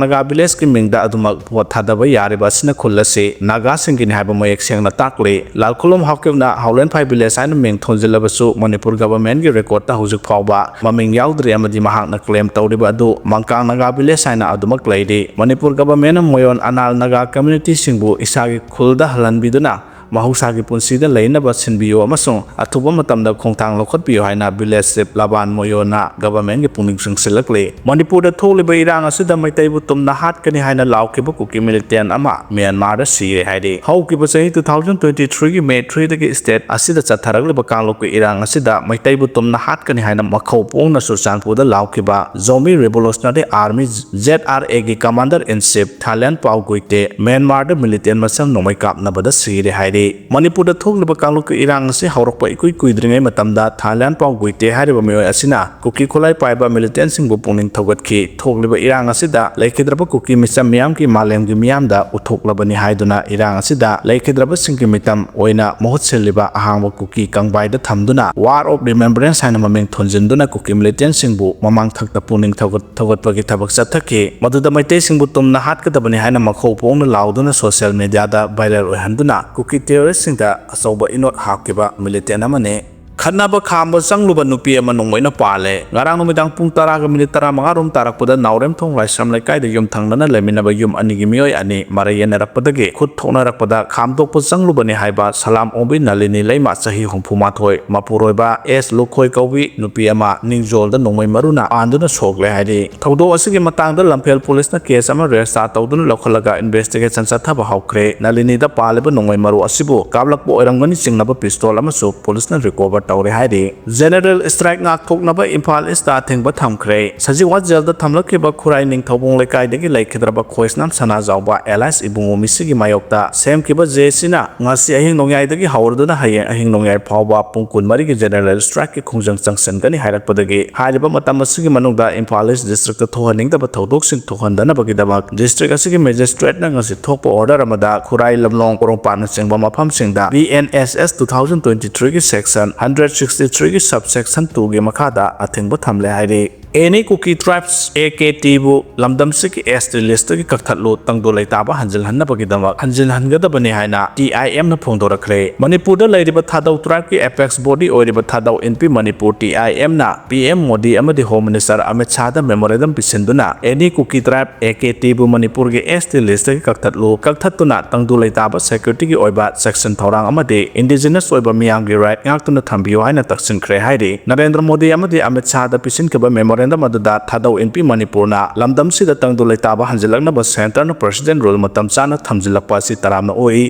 ꯅꯥꯒꯥ villageꯀꯤ ꯃꯤꯡꯗ ꯑꯗꯨꯃꯛ vote ꯊꯥꯗꯕ ꯌꯥꯔꯤꯕ ꯑꯁꯤꯅ ꯈꯨꯜ ꯑꯁꯤ ꯅꯥꯒꯥꯁꯤꯡꯒꯤꯅꯤ ꯍꯥꯏꯕ ꯃꯌꯦꯛ ꯁꯦꯡꯅ ꯇꯥꯛꯂꯤ꯫ ꯂꯥꯜꯈꯨꯂꯨꯝ ꯍꯥꯎꯀꯤꯞꯅ ꯍꯥꯎꯂꯦꯟꯐꯥꯏ village ꯍꯥꯏꯅ ꯃꯤꯡ ꯊꯣꯟꯖꯤꯜꯂꯕꯁꯨ ꯃꯅꯤꯄꯨꯔ governmentꯀꯤ recordꯇ ꯍꯧꯖꯤꯛ ꯐꯥꯎꯕ ꯃꯃꯤꯡ ꯌꯥꯎꯗ꯭ꯔꯤ ꯑꯃꯗꯤ ꯃꯍꯥꯛꯅ claim ꯇꯧꯔꯤꯕ ꯑꯗꯨ ꯃꯪꯀꯥꯡ ꯅꯥꯒꯥ village ꯍꯥꯏꯅ ꯑꯗꯨꯃꯛ ꯂꯩꯔꯤ꯫ ꯃꯅꯤꯄꯨꯔ governmentꯅ ꯃꯣꯌꯣꯟ ꯑꯅꯥꯜ ꯅꯥꯒꯥ communityꯁꯤꯡꯕꯨ ꯏꯁꯥꯒꯤ ꯈꯨꯜꯗ ꯍꯜꯍꯟꯕꯤꯗꯨꯅ ꯃꯍꯧꯁꯥꯒꯤ ꯄꯨꯟꯁꯤꯗ ꯂꯩꯅꯕ ꯁꯤꯟꯕꯤꯌꯨ ꯑꯃꯁꯨꯡ ꯑꯊꯨꯕ ꯃꯇꯝꯗ ꯈꯣꯡꯊꯥꯡ ꯂꯧꯈꯠꯄꯤꯌꯨ ꯍꯥꯏꯅ village chief ꯂꯥꯕꯥꯟ ꯃꯣꯌꯣꯟꯅ governmentꯀꯤ ꯄꯨꯛꯅꯤꯡ ꯆꯤꯡꯁꯤꯜꯂꯛꯂꯤ꯫ ꯃꯅꯤꯄꯨꯔꯗ ꯊꯣꯛꯂꯤꯕ ꯏꯔꯥꯡ ꯑꯁꯤꯗ ꯃꯩꯇꯩꯕꯨ ꯇꯨꯝꯅ ꯍꯥꯠꯀꯅꯤ ꯍꯥꯏꯅ ꯂꯥꯎꯈꯤꯕ ꯀꯨꯀꯤ militant ꯑꯃ ꯃ꯭ꯌꯥꯟꯃꯥꯔꯗ ꯁꯤꯔꯦ ꯍꯥꯏꯔꯤ꯫ ꯍꯧꯈꯤꯕ ꯆꯍꯤ two thousand twenty threeꯒꯤ May threeꯗꯒꯤ state ꯑꯁꯤꯗ ꯆꯠꯊꯔꯛꯂꯤꯕ ꯀꯥꯡꯂꯨꯞꯀꯤ ꯏꯔꯥꯡ ꯑꯁꯤꯗ ꯃꯩꯇꯩꯕꯨ ꯇꯨꯝꯅ ꯍꯥꯠꯀꯅꯤ ꯍꯥꯏꯅ ꯃꯈꯧ ꯄꯣꯡꯅ ꯆꯨꯔꯆꯥꯟꯄꯨꯔꯗ ꯂꯥꯎꯈꯤꯕ Zomi Revolutionary Army, Z R Aꯒꯤ commander in chief Thailand ꯄꯥꯎ ꯒꯨꯏꯇꯦ ꯃ꯭ꯌꯥꯟꯃꯥꯔꯗ militant ꯃꯁꯦꯜ ꯅꯣꯡꯃꯩ ꯀꯥꯞꯅꯕꯗ ꯁꯤꯔꯦ ꯍꯥꯏꯔꯤ꯫ ꯃꯅꯤꯄꯨꯔꯗ ꯊꯣꯛꯂꯤꯕ ꯀꯥꯡꯂꯨꯞꯀꯤ ꯏꯔꯥꯡ ꯑꯁꯤ ꯍꯧꯔꯛꯄ ꯏꯀꯨꯏ ꯀꯨꯏꯗ꯭ꯔꯤꯉꯩ ꯃꯇꯝꯗ ꯊꯥꯏꯂꯦꯟ ꯄꯥꯎ ꯒꯨꯏꯇꯦ ꯍꯥꯏꯔꯤꯕ ꯃꯤꯑꯣꯏ ꯑꯁꯤꯅ ꯀꯨꯀꯤ ꯈꯨꯠꯂꯥꯏ ꯄꯥꯏꯕ militantꯁꯤꯡꯕꯨ ꯄꯨꯛꯅꯤꯡ ꯊꯧꯒꯠꯈꯤ꯫ ꯊꯣꯛꯂꯤꯕ ꯏꯔꯥꯡ ꯑꯁꯤꯗ ꯂꯩꯈꯤꯗ꯭ꯔꯕ ꯀꯨꯀꯤ ꯃꯤꯆꯝ ꯃꯤꯌꯥꯝꯒꯤ ꯃꯥꯂꯦꯝꯒꯤ ꯃꯤꯌꯥꯝꯗ ꯎꯠꯊꯣꯛꯂꯕꯅꯤ ꯍꯥꯏꯗꯨꯅ ꯏꯔꯥꯡ ꯑꯁꯤꯗ ꯂꯩꯈꯤꯗ꯭ꯔꯕꯁꯤꯡꯒꯤ ꯃꯤꯇꯝ ꯑꯣꯏꯅ ꯃꯍꯨꯠ ꯁꯤꯜꯂꯤꯕ ꯑꯍꯥꯡꯕ ꯀꯨꯀꯤ ꯀꯪꯕꯥꯏꯗ ꯊꯝꯗꯨꯅ War of Remembrance ꯍꯥꯏꯅ ꯃꯃꯤꯡ ꯊꯣꯟꯖꯤꯟꯗꯨꯅ ꯀꯨꯀꯤ militantꯁꯤꯡꯕꯨ ꯃꯃꯥꯡ ꯊꯛꯇ ꯄꯨꯛꯅꯤꯡ ꯊꯧꯒꯠ ꯊꯧꯒꯠꯄꯒꯤ ꯊꯕꯛ ꯆꯠꯊꯈꯤ꯫ ꯃꯗꯨꯗ ꯃꯩꯇꯩꯁꯤꯡꯕꯨ ꯇꯨꯝꯅ ꯍꯥꯠꯀꯗꯕꯅꯤ ꯍꯥꯏꯅ ꯃꯈꯧ ꯄꯣꯡꯅ ꯂꯥꯎꯗꯨꯅ social mediaꯗ viral ꯑꯣꯏꯍꯟꯗꯨꯅ ꯀꯨꯀꯤ terroristꯁꯤꯡꯗ ꯑꯆꯧꯕ ꯏꯅꯣꯠ ꯍꯥꯞꯈꯤꯕ militant ꯑꯃꯅꯤ꯫ ꯈꯠꯅꯕ ꯈꯥꯝꯕ ꯆꯪꯂꯨꯕ ꯅꯨꯄꯤ ꯑꯃ ꯅꯣꯡꯃꯩꯅ ꯄꯥꯜꯂꯦ꯫ ꯉꯔꯥꯡ ꯅꯨꯃꯤꯗꯥꯡ ꯄꯨꯡ ꯇꯔꯥꯒ minute ꯇꯔꯥꯃꯉꯥ ꯔꯣꯝ ꯇꯥꯔꯛꯄꯗ ꯅꯥꯎꯔꯦꯝꯊꯣꯡ ꯂꯥꯏꯁ꯭ꯔꯝ ꯂꯩꯀꯥꯏꯗ ꯌꯨꯝ ꯊꯪꯅꯅ ꯂꯩꯃꯤꯟꯅꯕ ꯌꯨꯝ ꯑꯅꯤꯒꯤ ꯃꯤꯑꯣꯏ ꯑꯅꯤ ꯃꯔꯩ ꯌꯦꯠꯅꯔꯛꯄꯗꯒꯤ ꯈꯨꯠ ꯊꯣꯛꯅꯔꯛꯄꯗ ꯈꯥꯝꯗꯣꯛꯄ ꯆꯪꯂꯨꯕꯅꯤ ꯍꯥꯏꯕ ꯁꯂꯥꯝ ꯑꯣꯡꯕꯤ ꯅꯂꯤꯅꯤ ꯂꯩꯃ ꯆꯍꯤ ꯍꯨꯝꯐꯨ ꯃꯥꯊꯣꯏ, ꯃꯄꯨꯔꯣꯏꯕ ꯑꯦꯁ ꯂꯨꯈꯣꯏ ꯀꯧꯕꯤ ꯅꯨꯄꯤ ꯑꯃ ꯅꯤꯡꯖꯣꯜꯗ ꯅꯣꯡꯃꯩ ꯃꯔꯨꯅ ꯄꯥꯟꯗꯨꯅ ꯁꯣꯛꯂꯦ ꯍꯥꯏꯔꯤ꯫ ꯊꯧꯗꯣꯛ ꯑꯁꯤꯒꯤ ꯃꯇꯥꯡꯗ ꯂꯝꯐꯦꯜ ꯄꯨꯂꯤꯁꯅ case ꯑꯃ register ꯇꯧꯗꯨꯅ ꯂꯧꯈꯠꯂꯒ investigation ꯆꯠꯊꯕ ꯍꯧꯈ꯭ꯔꯦ꯫ ꯅꯂꯤꯅꯤꯗ ꯄꯥꯜꯂꯤꯕ ꯅꯣꯡꯃꯩ ꯃꯔꯨ ꯑꯁꯤꯕꯨ ꯀꯥꯞꯂꯛꯄ ꯑꯣꯏꯔꯝꯒꯅꯤ ꯆꯤꯡꯅꯕ pistol ꯑꯃꯁꯨ ꯄꯨꯂꯤꯁꯅ recover ꯇꯧꯔꯦ ꯍꯥꯏꯔꯤ꯫ General strike ꯉꯥꯛꯊꯣꯛꯅꯕ ꯏꯝꯐꯥꯜ ꯏꯁꯇ ꯑꯊꯤꯡꯕ ꯊꯝꯈ꯭ꯔꯦ꯫ ꯁꯖꯤꯋꯥ ꯖꯦꯜꯗ ꯊꯝꯂꯛꯈꯤꯕ ꯈꯨꯔꯥꯏ ꯅꯤꯡꯊꯧꯕꯨꯡ ꯂꯩꯀꯥꯏꯗꯒꯤ ꯂꯩꯈꯤꯗ꯭ꯔꯕ ꯈꯣꯏꯁꯅꯥꯝ ꯁꯅꯥꯖꯥꯎꯕ alias ꯏꯕꯨꯡꯉꯣ ꯃꯤꯁꯤꯒꯤ ꯃꯥꯌꯣꯛꯇ ꯁꯦꯝꯈꯤꯕ ꯖꯦ ꯑꯦꯁ ꯁꯤꯅ ꯉꯁꯤ ꯑꯍꯤꯡ ꯅꯣꯡꯌꯥꯏꯗꯒꯤ ꯍꯧꯔꯗꯨꯅ ꯍꯌꯦꯡ ꯑꯍꯤꯡ ꯅꯣꯡꯌꯥꯏ ꯐꯥꯎꯕ ꯄꯨꯡ ꯀꯨꯟꯃꯔꯤꯒꯤ general strikeꯀꯤ ꯈꯣꯡꯖꯪ ꯆꯪꯁꯤꯟꯒꯅꯤ ꯍꯥꯏꯔꯛꯄꯗꯒꯤ ꯍꯥꯏꯔꯤꯕ ꯃꯇꯝ ꯑꯁꯤꯒꯤ ꯃꯅꯨꯡꯗ ꯏꯝꯐꯥꯜ ꯏꯁ districtꯇ ꯊꯣꯛꯍꯟꯅꯤꯡꯗꯕ ꯊꯧꯗꯣꯛꯁꯤꯡ ꯊꯣꯛꯍꯟꯗꯅꯕꯒꯤꯗꯃꯛ district ꯑꯁꯤꯒꯤ magistrateꯅ ꯉꯁꯤ ꯊꯣꯛꯄ order ꯑꯃꯗ ꯈꯨꯔꯥꯏ, ꯂꯝꯂꯣꯡ, ꯄꯣꯔꯣꯝꯄꯥꯠꯅꯆꯤꯡꯕ ꯃꯐꯝꯁꯤꯡꯗ B N S S two thousand twenty-threeꯒꯤ section hundred sixty-threeꯒꯤ subsection twoꯒꯤ ꯃꯈꯥꯗ ꯑꯊꯤꯡꯕ ꯊꯝꯂꯦ ꯍꯥꯏꯔꯤ꯫ Any Kuki tribes A K Tꯕꯨ ꯂꯝꯗꯝꯁꯤꯒꯤ S T listꯇꯒꯤ ꯀꯛꯊꯠꯂꯨ, ꯇꯪꯗꯨ ꯂꯩꯇꯥꯕ ꯍꯟꯖꯤꯜꯍꯟꯅꯕꯒꯤꯗꯃꯛ ꯍꯟꯖꯤꯜꯍꯟꯒꯗꯕꯅꯤ ꯍꯥꯏꯅ T I Mꯅ ꯐꯣꯡꯗꯣꯔꯛꯈ꯭ꯔꯦ꯫ ꯃꯅꯤꯄꯨꯔꯗ ꯂꯩꯔꯤꯕ ꯊꯥꯗꯧ tribeꯀꯤ apex body ꯑꯣꯏꯔꯤꯕ ꯊꯥꯗꯧ ꯏꯟꯄꯤ Manipur T I Mꯅ P M Modi ꯑꯃꯗꯤ Home Minister Amit ꯁꯥꯍꯗ memorandum ꯄꯤꯁꯤꯟꯗꯨꯅ Any Kuki tribe A K Tꯕꯨ ꯃꯅꯤꯄꯨꯔꯒꯤ S T listꯇꯒꯤ ꯀꯛꯊꯠꯂꯨ, ꯀꯛꯊꯠꯇꯨꯅ ꯇꯪꯗꯨ ꯂꯩꯇꯥꯕ securityꯒꯤ ꯑꯣꯏꯕ section ꯊꯧꯔꯥꯡ ꯑꯃꯗꯤ indigenous ꯑꯣꯏꯕ ꯃꯤꯌꯥꯝꯒꯤ right ꯉꯥꯛꯇꯨꯅ ꯊꯝꯕꯤꯌꯨ ꯍꯥꯏꯅ ꯇꯛꯁꯤꯟꯈ꯭ꯔꯦ ꯍꯥꯏꯔꯤ꯫ ꯅꯔꯦꯟꯗ꯭ꯔ ꯃꯣꯗꯤ ꯑꯃꯗꯤ ꯑꯃꯤꯠ ꯁꯥꯍꯗ ꯄꯤꯁꯤꯟꯈꯤꯕ memorandum ꯑꯗꯨꯗ ꯊꯥꯗꯧ ꯏꯟꯄꯤ ꯃꯅꯤꯄꯨꯔꯅ ꯂꯝꯗꯝꯁꯤꯗ ꯇꯪꯗꯨ ꯂꯩꯇꯥꯕ ꯍꯟꯖꯤꯜꯂꯛꯅꯕ centreꯅ procedural rule ꯃꯇꯝ ꯆꯥꯅ ꯊꯝꯖꯤꯜꯂꯛꯄ ꯑꯁꯤ ꯇꯔꯥꯝꯅ ꯑꯣꯛꯏ꯫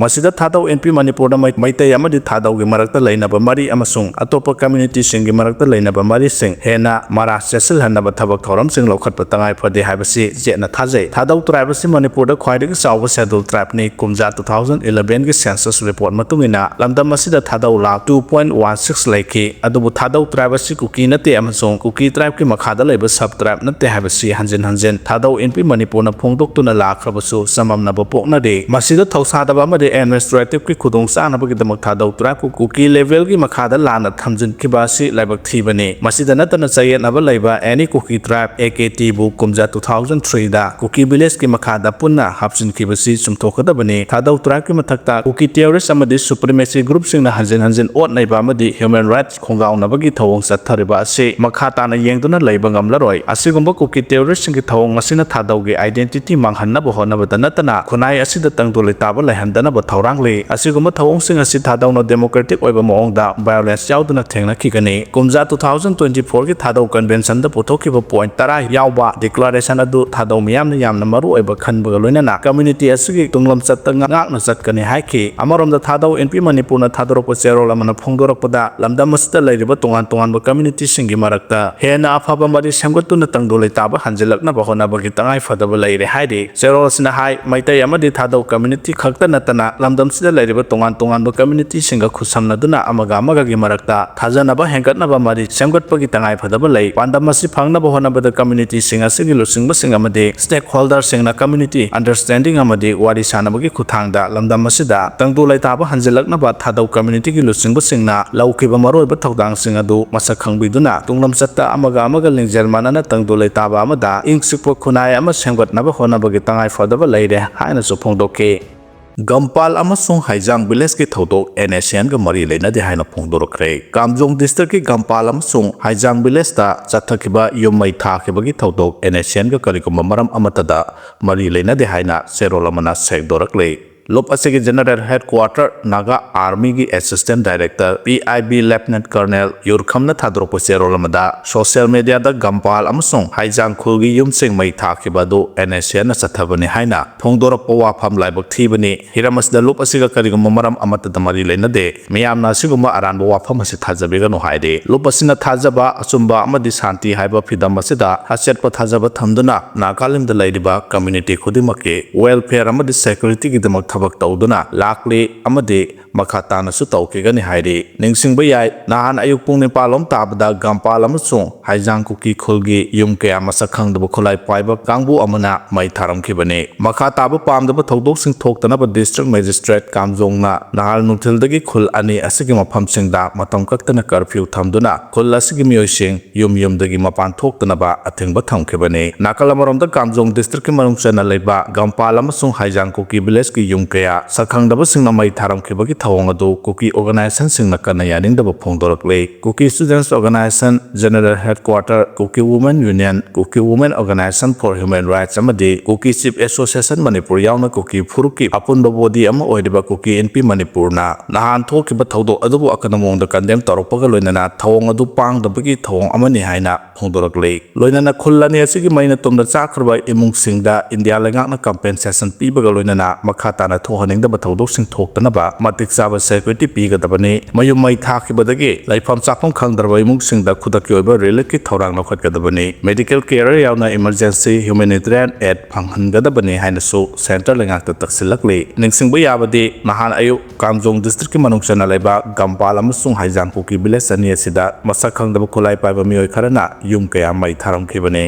ꯃꯁꯤꯗ ꯊꯥꯗꯧ ꯏꯟꯄꯤ ꯃꯅꯤꯄꯨꯔꯗ ꯃꯩ-, ꯃꯩꯇꯩ ꯑꯃꯗꯤ ꯊꯥꯗꯧꯒꯤ ꯃꯔꯛꯇ ꯂꯩꯅꯕ ꯃꯔꯤ ꯑꯃꯁꯨꯡ ꯑꯇꯣꯞꯄ communityꯁꯤꯡꯒꯤ ꯃꯔꯛꯇ ꯂꯩꯅꯕ ꯃꯔꯤꯁꯤꯡ ꯍꯦꯟꯅ ꯃꯔꯥ ꯆꯦꯠꯁꯤꯜꯍꯟꯅꯕ ꯊꯕꯛ ꯊꯧꯔꯝꯁꯤꯡ ꯂꯧꯈꯠꯄ ꯇꯉꯥꯏ ꯐꯗꯦ ꯍꯥꯏꯕꯁꯤ ꯖꯦꯠꯅ ꯊꯥꯖꯩ꯫ ꯊꯥꯗꯧ tribe ꯑꯁꯤ ꯃꯅꯤꯄꯨꯔꯗ ꯈ꯭ꯋꯥꯏꯗꯒꯤ ꯆꯥꯎꯕ scheduled tribeꯅꯤ꯫ ꯀꯨꯝꯖꯥ two thousand elevenꯒꯤ census report ꯃꯇꯨꯡ ꯏꯟꯅ ꯂꯝꯗꯝ ꯑꯁꯤꯗ ꯊꯥꯗꯧ lakh two point one six ꯂꯩꯈꯤ꯫ ꯑꯗꯨꯕꯨ ꯊꯥꯗꯧ tribe ꯑꯁꯤ ꯀꯨꯀꯤ ꯅꯠꯇꯦ ꯑꯃꯁꯨꯡ ꯀꯨꯀꯤ tribeꯀꯤ ꯃꯈꯥꯗ ꯂꯩꯕ sub tribe ꯅꯠꯇꯦ ꯍꯥꯏꯕꯁꯤ ꯍꯟꯖꯤꯟ ꯍꯟꯖꯤꯟ ꯊꯥꯗꯧ ꯏꯟꯄꯤ ꯃꯅꯤꯄꯨꯔꯅ ꯐꯣꯡꯗꯣꯛꯇꯨꯅ ꯂꯥꯛꯈ꯭ꯔꯕꯁꯨ ꯆꯃꯝꯅꯕ ꯄꯣꯛꯅꯔꯤ꯫ ꯃꯁꯤꯗ ꯊꯧꯁꯥꯗꯕ ꯑꯃꯗꯤ administrativeꯀꯤ ꯈꯨꯗꯣꯡ ꯆꯥꯅꯕꯒꯤꯗꯃꯛ ꯊꯥꯗꯧ tribeꯄꯨ ꯀꯨꯀꯤ levelꯒꯤ ꯃꯈꯥꯗ ꯂꯥꯟꯅ ꯊꯝꯖꯤꯟꯈꯤꯕ ꯑꯁꯤ ꯂꯥꯏꯕꯛ ꯊꯤꯕꯅꯤ꯫ ꯃꯁꯤꯗ ꯅꯠꯇꯅ ꯆꯌꯦꯠꯅꯕ ꯂꯩꯕ Any Kuki tribe A K Tꯕꯨ ꯀꯨꯝꯖꯥ two thousand threeꯗ ꯀꯨꯀꯤ villageꯀꯤ ꯃꯈꯥꯗ ꯄꯨꯟꯅ ꯍꯥꯞꯆꯤꯟꯈꯤꯕꯁꯤ ꯆꯨꯝꯊꯣꯛꯀꯗꯕꯅꯤ꯫ ꯊꯥꯗꯧ tribeꯀꯤ ꯃꯊꯛꯇ ꯀꯨꯀꯤ terrorist ꯑꯃꯗꯤ supremacy groupꯁꯤꯡꯅ ꯍꯟꯖꯤꯟ ꯍꯟꯖꯤꯟ ꯑꯣꯠ ꯅꯩꯕ ꯑꯃꯗꯤ human rights ꯈꯣꯡꯒꯥꯎꯅꯕꯒꯤ ꯊꯧꯑꯣꯡ ꯆꯠꯊꯔꯤꯕ ꯑꯁꯤ ꯃꯈꯥ ꯇꯥꯅ ꯌꯦꯡꯗꯨꯅ ꯂꯩꯕ ꯉꯝꯂꯔꯣꯏ꯫ ꯑꯁꯤꯒꯨꯝꯕ ꯀꯨꯀꯤ terroristꯁꯤꯡꯒꯤ ꯊꯧꯑꯣꯡ ꯑꯁꯤꯅ ꯊꯥꯗꯧꯒꯤ identity ꯃꯥꯡꯍꯟꯅꯕ ꯍꯣꯠꯅꯕꯗ ꯅꯠꯇꯅ ꯈꯨꯟꯅꯥꯏ ꯑꯁꯤꯗ ꯇꯪꯗꯨ ꯂꯩꯇꯥꯕ ꯂꯩꯍꯟꯗꯅꯕ ꯊꯧꯔꯥꯡ ꯂꯩ꯫ ꯑꯁꯤꯒꯨꯝꯕ ꯊꯧꯑꯣꯡꯁꯤꯡ ꯑꯁꯤ ꯊꯥꯗꯧꯅ democratic ꯑꯣꯏꯕ ꯃꯑꯣꯡꯗ violence ꯌꯥꯎꯗꯅ ꯊꯦꯡꯅꯈꯤꯒꯅꯤ꯫ ꯀꯨꯝꯖꯥ two thousand twenty four ꯒꯤ ꯊꯥꯗꯧ convention ꯗ ꯄꯨꯊꯣꯛꯈꯤꯕ point ꯇꯔꯥ ꯌꯥꯎꯕ declaration ꯑꯗꯨ ꯊꯥꯗꯧ ꯃꯤꯌꯥꯝꯅ ꯌꯥꯝꯅ ꯃꯔꯨ ꯑꯣꯏꯕ ꯈꯟꯕꯒ ꯂꯣꯏꯅꯅ community ꯑꯁꯤꯒꯤ ꯇꯨꯡꯂꯝꯆꯠꯇ ꯉꯥꯛꯅ ꯆꯠꯀꯅꯤ ꯍꯥꯏꯈꯤ꯫ ꯑꯃꯔꯣꯝꯗ ꯊꯥꯗꯧ ꯏꯟꯄꯤ ꯃꯅꯤꯄꯨꯔꯅ ꯊꯥꯗꯣꯔꯛꯄ ꯆꯦꯔꯣꯜ ꯑꯃꯅ ꯐꯣꯡꯗꯣꯔꯛꯄꯗ ꯂꯝꯗꯝ ꯑꯁꯤꯗ ꯂꯩꯔꯤꯕ ꯇꯣꯉꯥꯟ ꯇꯣꯉꯥꯟꯕ community ꯁꯤꯡꯒꯤ ꯃꯔꯛꯇ ꯍꯦꯟꯅ ꯑꯐꯕ ꯃꯔꯤ ꯁꯦꯝꯒꯠꯇꯨꯅ ꯇꯪꯗꯨ ꯂꯩꯇꯥꯕ ꯍꯟꯖꯤꯜꯂꯛꯅꯕ ꯍꯣꯠꯅꯕꯒꯤ ꯇꯉꯥꯏ ꯐꯗꯕ ꯂꯩꯔꯦ ꯍꯥꯏꯔꯤ꯫ ꯆꯦꯔꯣꯜ ꯑꯁꯤꯅ ꯍꯥꯏ, ꯃꯩꯇꯩ ꯑꯃꯗꯤ ꯊꯥꯗꯧ community ꯈꯛꯇ ꯅꯠꯇꯅ ꯂꯝꯗꯝꯁꯤꯗ ꯂꯩꯔꯤꯕ ꯇꯣꯉꯥꯟ ꯇꯣꯉꯥꯟꯕ community ꯁꯤꯡꯒ ꯈꯨꯠꯁꯝꯅꯗꯨꯅ ꯑꯃꯒ ꯑꯃꯒꯒꯤ ꯃꯔꯛꯇ ꯊꯥꯖꯅꯕ ꯍꯦꯟꯒꯠꯅꯕ ꯃꯔꯤ ꯁꯦꯝꯒꯠꯄꯒꯤ ꯇꯉꯥꯏ ꯐꯗꯕ ꯂꯩ꯫ ꯄꯥꯟꯗꯝ ꯑꯁꯤ ꯐꯪꯅꯕ ꯍꯣꯠꯅꯕꯗ community ꯁꯤꯡ ꯑꯁꯤꯒꯤ ꯂꯨꯆꯤꯡꯕꯁꯤꯡ ꯑꯃꯗꯤ stakeholder ꯁꯤꯡꯅ community understanding ꯑꯃꯗꯤ ꯋꯥꯔꯤ ꯁꯥꯅꯕꯒꯤ ꯈꯨꯠꯊꯥꯡꯗ ꯂꯝꯗꯝ ꯑꯁꯤꯗ ꯇꯪꯗꯨ ꯂꯩꯇꯥꯕ ꯍꯟꯖꯤꯜꯂꯛꯅꯕ ꯊꯥꯗꯧ community ꯒꯤ ꯂꯨꯆꯤꯡꯕꯁꯤꯡꯅ ꯂꯧꯈꯤꯕ ꯃꯔꯨꯑꯣꯏꯕ ꯊꯧꯗꯥꯡꯁꯤꯡ ꯑꯗꯨ ꯃꯁꯛ ꯈꯪꯕꯤꯗꯨꯅ ꯇꯨꯡꯂꯝꯆꯠꯇ ꯑꯃꯒ ꯑꯃꯒ ꯂꯤꯡꯖꯦꯜ ꯃꯥꯟꯅꯅ ꯇꯪꯗꯨ ꯂꯩꯇꯥꯕ ꯑꯃꯗ ꯏꯪ ꯆꯤꯛꯄ ꯈꯨꯟꯅꯥꯏ ꯑꯃ ꯁꯦꯝꯒꯠꯅꯕ ꯍꯣꯠꯅꯕꯒꯤ ꯇꯉꯥꯏ ꯐꯗꯕ ꯂꯩꯔꯦ ꯍꯥꯏꯅꯁꯨ ꯐꯣꯡꯗꯣꯛꯈꯤ꯫ ꯒꯝꯄꯥꯜ ꯑꯃꯁꯨꯡ ꯍꯩꯖꯥꯡ village ꯀꯤ ꯊꯧꯗꯣꯛ N S C N ꯒ ꯃꯔꯤ ꯂꯩꯅꯗꯦ ꯍꯥꯏꯅ ꯐꯣꯡꯗꯣꯔꯛꯈ꯭ꯔꯦ꯫ ꯀꯥꯝꯖꯣꯡ district ꯀꯤ ꯒꯝꯄꯥꯜ ꯑꯃꯁꯨꯡ ꯍꯩꯖꯥꯡ village ꯇ ꯆꯠꯊꯈꯤꯕ ꯌꯨꯝ ꯃꯩ ꯊꯥꯈꯤꯕꯒꯤ ꯊꯧꯗꯣꯛ N S C N ꯒ ꯀꯔꯤꯒꯨꯝꯕ ꯃꯔꯝ ꯑꯃꯠꯇꯗ ꯃꯔꯤ ꯂꯩꯅꯗꯦ ꯍꯥꯏꯅ ꯆꯦꯔꯣꯜ ꯑꯃꯅ ꯁꯦꯡꯗꯣꯔꯛꯂꯤ꯫ ꯂꯨꯞ ꯑꯁꯤꯒꯤ General Headquarter Naga Army ꯒꯤ Assistant Director P I B Lieutenant Colonel ꯌꯨꯔꯈꯝꯅ ꯊꯥꯗꯣꯔꯛꯄ ꯆꯦꯔꯣꯜ ꯑꯃꯗ social media ꯗ ꯒꯝꯄꯥꯜ ꯑꯃꯁꯨꯡ ꯍꯩꯖꯥꯡ ꯈꯨꯜꯒꯤ ꯌꯨꯝꯁꯤꯡ ꯃꯩ ꯊꯥꯈꯤꯕ ꯑꯗꯨ N S C N ꯅ ꯆꯠꯊꯕꯅꯤ ꯍꯥꯏꯅ ꯐꯣꯡꯗꯣꯔꯛꯄ ꯋꯥꯐꯝ ꯂꯥꯏꯕꯛ ꯊꯤꯕꯅꯤ꯫ ꯍꯤꯔꯝ ꯑꯁꯤꯗ ꯂꯨꯞ ꯑꯁꯤꯒ ꯀꯔꯤꯒꯨꯝꯕ ꯃꯔꯝ ꯑꯃꯠꯇꯗ ꯃꯔꯤ ꯂꯩꯅꯗꯦ꯫ ꯃꯤꯌꯥꯝꯅ ꯑꯁꯤꯒꯨꯝꯕ ꯑꯔꯥꯟꯕ ꯋꯥꯐꯝ ꯑꯁꯤ ꯊꯥꯖꯕꯤꯒꯅꯨ ꯍꯥꯏꯔꯤ꯫ ꯂꯨꯞ ꯑꯁꯤꯅ ꯊꯥꯖꯕ, ꯑꯆꯨꯝꯕ ꯑꯃꯗꯤ ꯁꯥꯟꯇꯤ ꯍꯥꯏꯕ ꯐꯤꯗꯝ ꯑꯁꯤꯗ ꯑꯆꯦꯠꯄ ꯊꯥꯖꯕ ꯊꯝꯗꯨꯅ ꯅꯥꯒꯥꯂꯦꯟꯗ ꯂꯩꯔꯤꯕ community ꯈꯨꯗꯤꯡꯃꯛꯀꯤ welfare ꯑꯃꯗꯤ security ꯒꯤꯗꯃꯛ ꯊꯕꯛ ꯇꯧꯗꯨꯅ ꯂꯥꯛꯂꯤ ꯑꯃꯗꯤ ꯃꯈꯥ ꯇꯥꯅꯁꯨ ꯇꯧꯈꯤꯒꯅꯤ ꯍꯥꯏꯔꯤ꯫ ꯅꯤꯡꯁꯤꯡꯕ ꯌꯥꯏ, ꯅꯍꯥꯟ ꯑꯌꯨꯛ ꯄꯨꯡ ꯅꯤꯄꯥꯜ ꯂꯣꯝ ꯇꯥꯕꯗ ꯒꯝꯄꯥꯜ ꯑꯃꯁꯨꯡ ꯍꯩꯖꯥꯡ ꯀꯨꯀꯤ ꯈꯨꯜꯒꯤ ꯌꯨꯝ ꯀꯌꯥ ꯃꯁꯛ ꯈꯪꯗꯕ ꯈꯨꯠꯂꯥꯏ ꯄꯥꯏꯕ ꯀꯥꯡꯕꯨ ꯑꯃꯅ ꯃꯩ ꯊꯥꯔꯝꯈꯤꯕꯅꯤ꯫ ꯃꯈꯥ ꯇꯥꯕ ꯄꯥꯝꯗꯕ ꯊꯧꯗꯣꯛꯁꯤꯡ ꯊꯣꯛꯇꯅꯕ district magistrate ꯀꯥꯝꯖꯣꯡꯅ ꯅꯍꯥꯟ ꯅꯨꯡꯊꯤꯜꯗꯒꯤ ꯈꯨꯜ ꯑꯅꯤ ꯑꯁꯤꯒꯤ ꯃꯐꯝꯁꯤꯡꯗ ꯃꯇꯝ ꯀꯛꯇꯅ curfew ꯊꯝꯗꯨꯅ ꯈꯨꯜ ꯑꯁꯤꯒꯤ ꯃꯤꯑꯣꯏꯁꯤꯡ ꯌꯨꯝ ꯌꯨꯝꯗꯒꯤ ꯃꯄꯥꯟ ꯊꯣꯛꯇꯅꯕ ꯑꯊꯤꯡꯕ ꯊꯝꯈꯤꯕꯅꯤ꯫ ꯅꯥꯀꯜ ꯑꯃꯔꯣꯝꯗ ꯀꯥꯝꯖꯣꯡ district ꯀꯤ ꯃꯅꯨꯡ ꯆꯟꯅ ꯂꯩꯕ ꯒꯝꯄꯥꯜ ꯑꯃꯁꯨꯡ ꯍꯩꯖꯥꯡ ꯀꯨꯀꯤ village ꯀꯤ ꯌꯨꯝ ꯀꯌꯥ ꯁꯛꯈꯪꯗꯕꯁꯤꯡꯅ ꯃꯩ ꯊꯥꯔꯝꯈꯤꯕꯒꯤ ꯊꯧꯑꯣꯡ ꯑꯗꯨ ꯀꯨꯀꯤ ꯑꯣꯔꯒꯅꯥꯏꯖꯦꯁꯟꯁꯤꯡꯅ ꯀꯟꯅ ꯌꯥꯅꯤꯡꯗꯕ ꯐꯣꯡꯗꯣꯔꯛꯂꯤ꯫ ꯀꯨꯀꯤ Students Organisation, General Headquarter, Kukki Women Union, Kukki Women Organisation for Human Rights ꯑꯃꯗꯤ Kuki Chief Association Manipur ꯌꯥꯎꯅ ꯀꯨꯀꯤ ꯐꯨꯔꯨꯞꯀꯤ ꯑꯄꯨꯟꯕ ꯕꯣꯗꯤ ꯑꯃ ꯑꯣꯏꯔꯤꯕ ꯀꯨꯀꯤ ꯏꯟꯄꯤ ꯃꯅꯤꯄꯨꯔꯅ ꯅꯍꯥꯟ ꯊꯣꯛꯈꯤꯕ ꯊꯧꯗꯣꯛ ꯑꯗꯨꯕꯨ ꯑꯀꯟꯕ ꯃꯑꯣꯡꯗ ꯀꯟꯗꯦꯝ ꯇꯧꯔꯛꯄꯒ ꯂꯣꯏꯅꯅ ꯊꯧꯑꯣꯡ ꯑꯗꯨ ꯄꯥꯡꯗꯕꯒꯤ ꯊꯧꯑꯣꯡ ꯑꯃꯅꯤ ꯍꯥꯏꯅ ꯐꯣꯡꯗꯣꯔꯛꯂꯤ꯫ ꯂꯣꯏꯅꯅ ꯈꯨꯜ ꯑꯅꯤ ꯑꯁꯤꯒꯤ ꯃꯩꯅ ꯇꯨꯝꯗ ꯆꯥꯛꯈ꯭ꯔꯕ ꯏꯃꯨꯡꯁꯤꯡꯗ ꯏꯟꯗꯤꯌꯥ ꯂꯩꯉꯥꯛꯅ ꯀꯝꯄꯦꯟꯁꯦꯁꯟ ꯄꯤꯕꯒ ꯂꯣꯏꯅꯅ ꯃꯈꯥ ꯇꯥꯅ ꯊꯣꯛꯍꯟꯅꯤꯡꯗꯕ ꯊꯧꯗꯣꯛꯁꯤꯡ ꯊꯣꯛꯇꯅꯕ ꯃꯇꯤꯛ ꯆꯥꯕ ꯁꯦꯀ꯭ꯌꯨꯔꯤꯇꯤ ꯄꯤꯒꯗꯕꯅꯤ꯫ ꯃꯌꯨꯝ ꯃꯩ ꯊꯥꯈꯤꯕꯗꯒꯤ ꯂꯩꯐꯝ ꯆꯥꯐꯝ ꯈꯪꯗ꯭ꯔꯕ ꯏꯃꯨꯡꯁꯤꯡꯗ ꯈꯨꯗꯛꯀꯤ ꯑꯣꯏꯕ ꯔꯤꯂꯤꯐꯀꯤ ꯊꯧꯔꯥꯡ ꯂꯧꯈꯠꯀꯗꯕꯅꯤ꯫ ꯃꯦꯗꯤꯀꯦꯜ ꯀꯦꯌꯔ ꯌꯥꯎꯅ ꯏꯃꯔꯖꯦꯟꯁꯤ ꯍ꯭ꯌꯨꯃꯦꯅꯤꯇꯦꯔꯤꯌꯟ ꯑꯦꯗ ꯐꯪꯍꯟꯒꯗꯕꯅꯤ ꯍꯥꯏꯅꯁꯨ ꯁꯦꯟꯇꯔ ꯂꯩꯉꯥꯛꯇ ꯇꯛꯁꯤꯜꯂꯛꯂꯤ꯫ ꯅꯤꯡꯁꯤꯡꯕ ꯌꯥꯕꯗꯤ, ꯅꯍꯥꯟ ꯑꯌꯨꯛ ꯀꯥꯝꯖꯣꯡ ꯗꯤꯁꯇ꯭ꯔꯤꯛꯀꯤ ꯃꯅꯨꯡ ꯆꯟꯅ ꯂꯩꯕ ꯒꯝꯄꯥꯜ ꯑꯃꯁꯨꯡ ꯍꯩꯖꯥꯡ ꯀꯨꯀꯤ ꯚꯤꯂꯦꯖ ꯑꯅꯤ ꯑꯁꯤꯗ ꯃꯁꯛ ꯈꯪꯗꯕ ꯈꯨꯠꯂꯥꯏ ꯄꯥꯏꯕ ꯃꯤꯑꯣꯏ ꯈꯔꯅ ꯌꯨꯝ ꯀꯌꯥ ꯃꯩ ꯊꯥꯔꯝꯈꯤꯕꯅꯤ꯫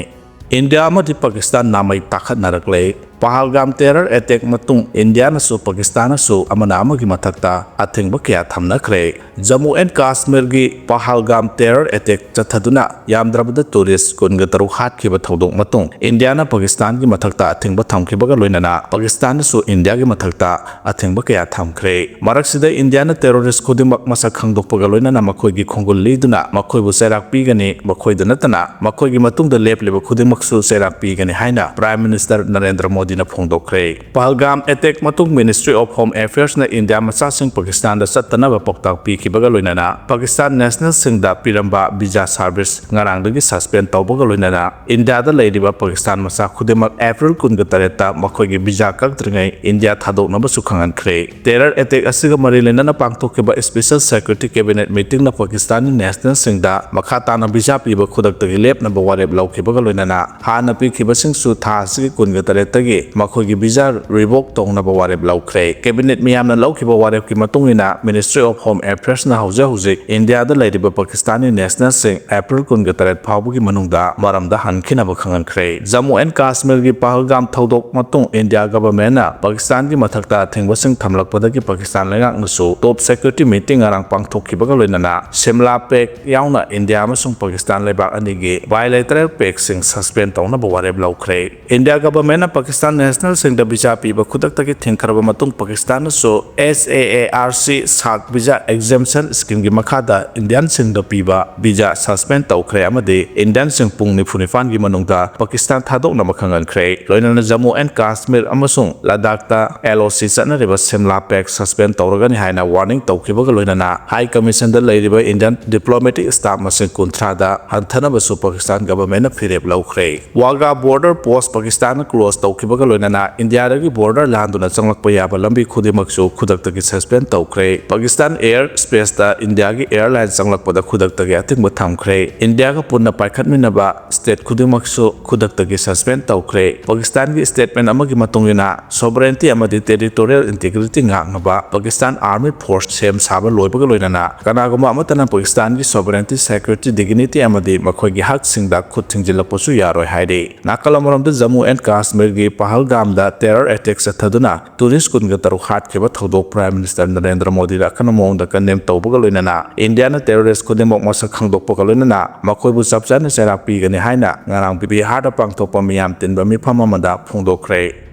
ꯏꯟꯗꯤꯌꯥ ꯑꯃꯗꯤ ꯄꯥꯀꯤꯁꯇꯥꯟ ꯅꯥꯃꯩ ꯇꯥꯈꯠꯅꯔꯛꯂꯦ꯫ ꯄꯍꯜꯒꯥꯝ ꯇꯦꯔꯔ ꯑꯦꯇꯦꯛ ꯃꯇꯨꯡ ꯏꯟꯗꯤꯌꯥꯅꯁꯨ ꯄꯥꯀꯤꯁꯇꯥꯟꯅꯁꯨ ꯑꯃꯅ ꯑꯃꯒꯤ ꯃꯊꯛꯇ ꯑꯊꯤꯡꯕ ꯀꯌꯥ ꯊꯝꯅꯈ꯭ꯔꯦ꯫ ꯖꯝꯃꯨ ꯑꯦꯟ ꯀꯥꯁꯃꯤꯔꯒꯤ ꯄꯍꯜꯒꯥꯝ ꯇꯦꯔꯔ ꯑꯦꯇꯦꯛ ꯆꯠꯊꯗꯨꯅ ꯌꯥꯝꯗ꯭ꯔꯕꯗ ꯇꯨꯔꯤꯁ ꯀꯨꯟꯒ ꯇꯔꯨꯛ ꯍꯥꯠꯈꯤꯕ ꯊꯧꯗꯣꯛ ꯃꯇꯨꯡ ꯏꯟꯗꯤꯌꯥꯅ ꯄꯥꯀꯤꯁꯇꯥꯟꯒꯤ ꯃꯊꯛꯇ ꯑꯊꯤꯡꯕ ꯊꯝꯈꯤꯕꯒ ꯂꯣꯏꯅꯅ ꯄꯥꯀꯤꯁꯇꯥꯟꯅꯁꯨ ꯏꯟꯗꯤꯌꯥꯒꯤ ꯃꯊꯛꯇ ꯑꯊꯤꯡꯕ ꯀꯌꯥ ꯊꯝꯈ꯭ꯔꯦ꯫ ꯃꯔꯛꯁꯤꯗ ꯏꯟꯗꯤꯌꯥꯅ ꯇꯦꯔꯣꯔꯤꯁ ꯈꯨꯗꯤꯡꯃꯛ ꯃꯁꯛ ꯈꯪꯗꯣꯛꯄꯒ ꯂꯣꯏꯅꯅ ꯃꯈꯣꯏꯒꯤ ꯈꯣꯡꯒꯨꯜ ꯂꯤꯗꯨꯅ ꯃꯈꯣꯏꯕꯨ ꯆꯩꯔꯥꯛ ꯄꯤꯒꯅꯤ, ꯃꯈꯣꯏꯗ ꯅꯠꯇꯅ ꯃꯈꯣꯏꯒꯤ ꯃꯇꯨꯡꯗ ꯂꯦꯞꯂꯤꯕ ꯈꯨꯗꯤꯡꯃꯛꯁꯨ ꯆꯩꯔꯥꯛ ꯄꯤꯒꯅꯤ ꯍꯥꯏꯅ Prime Minister ꯅꯔꯦꯟꯗ꯭ꯔ ꯃꯣꯗꯤꯅ ꯐꯣꯡꯗꯣꯛꯈ꯭ꯔꯦ꯫ ꯄꯍꯜꯒꯥꯝ ꯑꯦꯇꯦꯛ ꯃꯇꯨꯡ Ministry of Home Affairsꯅ ꯏꯟꯗꯤꯌꯥ ꯃꯆꯥꯁꯤꯡ ꯄꯥꯀꯤꯁꯇꯥꯟꯗ ꯆꯠꯇꯅꯕ ꯄꯥꯎꯇꯥꯛ ꯄꯤꯈꯤꯕꯒ ꯂꯣꯏꯅꯅ ꯄꯥꯀꯤꯁꯇꯥꯟ ꯅꯦꯁꯅꯦꯜꯁꯤꯡꯗ ꯄꯤꯔꯝꯕ ꯚꯤꯖꯥ ꯁꯥꯔꯚꯤꯁ ꯉꯔꯥꯡꯗꯒꯤ ꯁꯁꯄꯦꯟ ꯇꯧꯕꯒ ꯂꯣꯏꯅꯅ ꯏꯟꯗꯤꯌꯥꯗ ꯂꯩꯔꯤꯕ ꯄꯥꯀꯤꯁꯇꯥꯟ ꯃꯆꯥ ꯈꯨꯗꯤꯡꯃꯛ ꯑꯦꯄ꯭ꯔꯤꯜ ꯀꯨꯟꯒ ꯇꯔꯦꯠꯇ ꯃꯈꯣꯏꯒꯤ ꯚꯤꯖꯥ ꯀꯛꯇ꯭ꯔꯤꯉꯩ ꯏꯟꯗꯤꯌꯥ ꯊꯥꯗꯣꯛꯅꯕꯁꯨ ꯈꯪꯍꯟꯈ꯭ꯔꯦ꯫ ꯇꯦꯔꯔ ꯑꯦꯇꯦꯛ ꯑꯁꯤꯒ ꯃꯔꯤ ꯂꯩꯅꯅ ꯄꯥꯡꯊꯣꯛꯈꯤꯕ Special Security Cabinet Meetingꯅ ꯄꯥꯀꯤꯁꯇꯥꯟꯒꯤ ꯅꯦꯁꯅꯦꯜꯁꯤꯡꯗ ꯃꯈꯥ ꯇꯥꯅ ꯚꯤꯖꯥ ꯄꯤꯕ ꯈꯨꯗꯛꯇꯒꯤ ꯂꯦꯞꯅꯕ ꯋꯥꯔꯦꯞ ꯂꯧꯈꯤꯕꯒ ꯂꯣꯏꯅꯅ ꯍꯥꯟꯅ ꯄꯤꯈꯤꯕꯁꯤꯡꯁꯨ ꯊꯥ ꯑꯁꯤꯒꯤ ꯀꯨꯟꯒ ꯇꯔꯦꯠꯇꯒꯤ ꯃꯈꯣꯏꯒꯤ ꯚꯤꯖꯥ ꯔꯤꯚꯣꯛ ꯇꯧꯅꯕ ꯋꯥꯔꯦꯞ ꯂꯧꯈ꯭ꯔꯦ꯫ ꯀꯦꯕꯤꯅꯦꯠ ꯃꯤꯌꯥꯝꯅ ꯂꯧꯈꯤꯕ ꯋꯥꯔꯦꯞꯀꯤ ꯃꯇꯨꯡ ꯏꯟꯅ Ministry of Home Affairsꯅ ꯍꯧꯖꯤꯛ ꯍꯧꯖꯤꯛ ꯏꯟꯗꯤꯌꯥꯗ ꯂꯩꯔꯤꯕ ꯄꯥꯀꯤꯁꯇꯥꯟꯒꯤ ꯅꯦꯁꯅꯦꯜꯁꯤꯡ ꯑꯦꯄ꯭ꯔꯤꯜ ꯀꯨꯟꯒ ꯇꯔꯦꯠ ꯐꯥꯎꯕꯒꯤ ꯃꯅꯨꯡꯗ ꯃꯔꯝꯗ ꯍꯟꯈꯤꯅꯕ ꯈꯪꯍꯟꯈ꯭ꯔꯦ꯫ ꯖꯝꯃꯨ ꯑꯦꯟ ꯀꯥꯁꯃꯤꯔꯒꯤ ꯄꯍꯜꯒꯥꯝ ꯊꯧꯗꯣꯛ ꯃꯇꯨꯡ ꯏꯟꯗꯤꯌꯥ ꯒꯚꯔꯟꯃꯦꯟꯠꯅ ꯄꯥꯀꯤꯁꯇꯥꯟꯒꯤ ꯃꯊꯛꯇ ꯑꯊꯤꯡꯕꯁꯤꯡ ꯊꯝꯂꯛꯄꯗꯒꯤ ꯄꯥꯀꯤꯁꯇꯥꯟ ꯂꯩꯉꯥꯛꯅꯁꯨ ꯇꯣꯞ ꯁꯦꯀ꯭ꯌꯨꯔꯤꯇꯤ ꯃꯤꯇꯤꯡ ꯉꯔꯥꯡ ꯄꯥꯡꯊꯣꯛꯈꯤꯕꯒ ꯂꯣꯏꯅꯅ ꯁꯤꯝꯂꯥ ꯄꯦꯛ ꯌꯥꯎꯅ ꯏꯟꯗꯤꯌꯥ ꯑꯃꯁꯨꯡ ꯄꯥꯀꯤꯁꯇꯥꯟ ꯂꯩꯕꯥꯛ ꯑꯅꯤꯒꯤ ꯕꯥꯏꯂꯦꯇꯔꯦꯜ ꯄꯦꯛꯁꯤꯡ ꯁꯁꯄꯦꯟ ꯇꯧꯅꯕ ꯋꯥꯔꯦꯞ ꯂꯧꯈ꯭ꯔꯦ꯫ ꯏꯟꯗꯤꯌꯥ ꯒꯚꯔꯟꯃꯦꯟꯠꯅ ꯄꯥꯀꯤꯁꯇꯥꯟ ꯅꯦꯁꯅꯦꯜꯁꯤꯡꯗ ꯚꯤꯖꯥ ꯄꯤꯕ ꯈꯨꯗꯛꯇꯒꯤ ꯊꯤꯡꯈ꯭ꯔꯕ ꯃꯇꯨꯡ, ꯄꯥꯀꯤꯁꯇꯥꯟꯅꯁꯨ S A A R C SAARC SAARC visa exemption ꯁ꯭ꯀꯤꯝꯒꯤ ꯃꯈꯥꯗ ꯏꯟꯗꯤꯌꯟꯁꯤꯡꯗ ꯄꯤꯕ ꯚꯤꯖꯥ ꯁꯁꯄꯦꯟ ꯇꯧꯈ꯭ꯔꯦ ꯑꯃꯗꯤ ꯏꯟꯗꯤꯌꯟꯁꯤꯡ ꯄꯨꯡ ꯅꯤꯐꯨ ꯅꯤꯄꯥꯟꯒꯤ ꯃꯅꯨꯡꯗ ꯄꯥꯀꯤꯁꯇꯥꯟ ꯊꯥꯗꯣꯛꯅꯕ ꯈꯪꯍꯟꯈ꯭ꯔꯦ꯫ ꯂꯣꯏꯅꯅ ꯖꯝꯃꯨ ꯑꯦꯟ ꯀꯥꯁꯃꯤꯔ ꯑꯃꯁꯨꯡ ꯂꯗꯥꯈꯇ L O C ꯆꯠꯅꯔꯤꯕ ꯁꯤꯝꯂꯥ ꯄꯦꯛ ꯁꯁꯄꯦꯟ ꯇꯧꯔꯒꯅꯤ ꯍꯥꯏꯅ ꯋꯥꯔꯅꯤꯡ ꯇꯧꯈꯤꯕꯒ ꯂꯣꯏꯅꯅ ꯍꯥꯏ ꯀꯃꯤꯁꯟꯗ ꯂꯩꯔꯤꯕ ꯏꯟꯗꯤꯌꯟ ꯗꯤꯄ꯭ꯂꯣꯃꯦꯇꯤꯛ ꯁ꯭ꯇꯥꯐ ꯃꯁꯤꯡ ꯀꯨꯟꯊ꯭ꯔꯥꯗ ꯍꯟꯊꯅꯕꯁꯨ ꯄꯥꯀꯤꯁꯇꯥꯟ ꯒꯚꯔꯟꯃꯦꯟꯠꯅ ꯐꯤꯔꯦꯞ ꯂꯧꯈ꯭ꯔꯦ꯫ ꯋꯥꯒꯥ ꯕꯣꯔꯗꯔ ꯄꯣꯁꯠ ꯄꯥꯀꯤꯁꯇꯥꯟꯅ ꯀ꯭ꯂꯣꯖ ꯇꯧꯈꯤꯕꯒ ꯂꯣꯏꯅꯅ ꯏꯟꯗꯤꯌꯥꯗꯒꯤ ꯕꯣꯔꯗꯔ ꯂꯥꯟꯗꯨꯅ ꯆꯪꯂꯛꯄ ꯌꯥꯕ ꯂꯝꯕꯤ ꯈꯨꯗꯤꯡꯃꯛꯁꯨ ꯈꯨꯗꯛꯇꯒꯤ ꯁꯁꯄꯦꯟ ꯇꯧꯈ꯭ꯔꯦ꯫ ꯄꯥꯀꯤꯁꯇꯥꯟ ꯑꯦꯌꯔ ꯁ꯭ꯄꯦꯁꯇ ꯏꯟꯗꯤꯌꯥꯒꯤ ꯑꯦꯌꯔꯂꯥꯏꯟ ꯆꯪꯂꯛꯄꯗ ꯈꯨꯗꯛꯇꯒꯤ ꯑꯊꯤꯡꯕ ꯊꯝꯈ꯭ꯔꯦ꯫ ꯏꯟꯗꯤꯌꯥꯒ ꯄꯨꯟꯅ ꯄꯥꯏꯈꯠꯃꯤꯟꯅꯕ ꯁ꯭ꯇꯦꯠ ꯈꯨꯗꯤꯡꯃꯛꯁꯨ ꯈꯨꯗꯛꯇꯒꯤ ꯁꯁꯄꯦꯟ ꯇꯧꯈ꯭ꯔꯦ꯫ ꯄꯥꯀꯤꯁꯇꯥꯟꯒꯤ ꯁ꯭ꯇꯦꯠꯃꯦꯟꯠ ꯑꯃꯒꯤ ꯃꯇꯨꯡ ꯏꯟꯅ, ꯁꯣꯚꯔꯦꯟꯇꯤ ꯑꯃꯗꯤ territorial integrity ꯉꯥꯛꯅꯕ Pakistan army force ꯁꯦꯝ ꯁꯥꯕ ꯂꯣꯏꯕꯒ ꯂꯣꯏꯅꯅ ꯀꯅꯥꯒꯨꯝꯕ ꯑꯃꯠꯇꯅ ꯄꯥꯀꯤꯁꯇꯥꯟꯒꯤ ꯁꯣꯚꯔꯦꯟꯇꯤ, ꯁꯦꯀ꯭ꯌꯨꯔꯤꯇꯤ, ꯗꯤꯒꯅꯤꯇꯤ ꯑꯃꯗꯤ ꯃꯈꯣꯏꯒꯤ ꯍꯛꯁꯤꯡꯗ ꯈꯨꯠ ꯊꯤꯡꯖꯤꯜꯂꯛꯄꯁꯨ ꯌꯥꯔꯣꯏ ꯍꯥꯏꯔꯤ꯫ ꯅꯥꯀꯜ ꯑꯃꯔꯣꯝꯗ, ꯖꯝꯃꯨ ꯑꯦꯟ ꯀꯥꯁꯃꯤꯔꯒꯤ ꯄꯍꯜꯒꯥꯝꯗ ꯇꯦꯔꯔ ꯑꯦꯇꯦꯛ ꯆꯠꯊꯗꯨꯅ ꯇꯨꯔꯤꯁ ꯀꯨꯟꯒ ꯇꯔꯨꯛ ꯍꯥꯠꯈꯤꯕ ꯊꯧꯗꯣꯛ ꯄ꯭ꯔꯥꯏꯝ ꯃꯤꯅꯤꯁꯇꯔ ꯅꯔꯦꯟꯗ꯭ꯔ ꯃꯣꯗꯤꯅ ꯑꯀꯟꯕ ꯃꯑꯣꯡꯗ ꯀꯟꯗꯦꯝ ꯇꯧꯕꯒ ꯂꯣꯏꯅꯅ ꯏꯟꯗꯤꯌꯥꯅ ꯇꯦꯔꯣꯔꯤꯁ ꯈꯨꯗꯤꯡꯃꯛ ꯃꯁꯛ ꯈꯪꯗꯣꯛꯄꯒ ꯂꯣꯏꯅꯅ ꯃꯈꯣꯏꯕꯨ ꯆꯞ ꯆꯥꯅ ꯆꯩꯔꯥꯛ ꯄꯤꯒꯅꯤ ꯍꯥꯏꯅ ꯉꯔꯥꯡ ꯕꯤꯍꯥꯔꯗ ꯄꯥꯡꯊꯣꯛꯄ ꯃꯤꯌꯥꯝ ꯇꯤꯟꯕ ꯃꯤꯐꯝ ꯑꯃꯗ ꯐꯣꯡꯗꯣꯛꯈ꯭ꯔꯦ꯫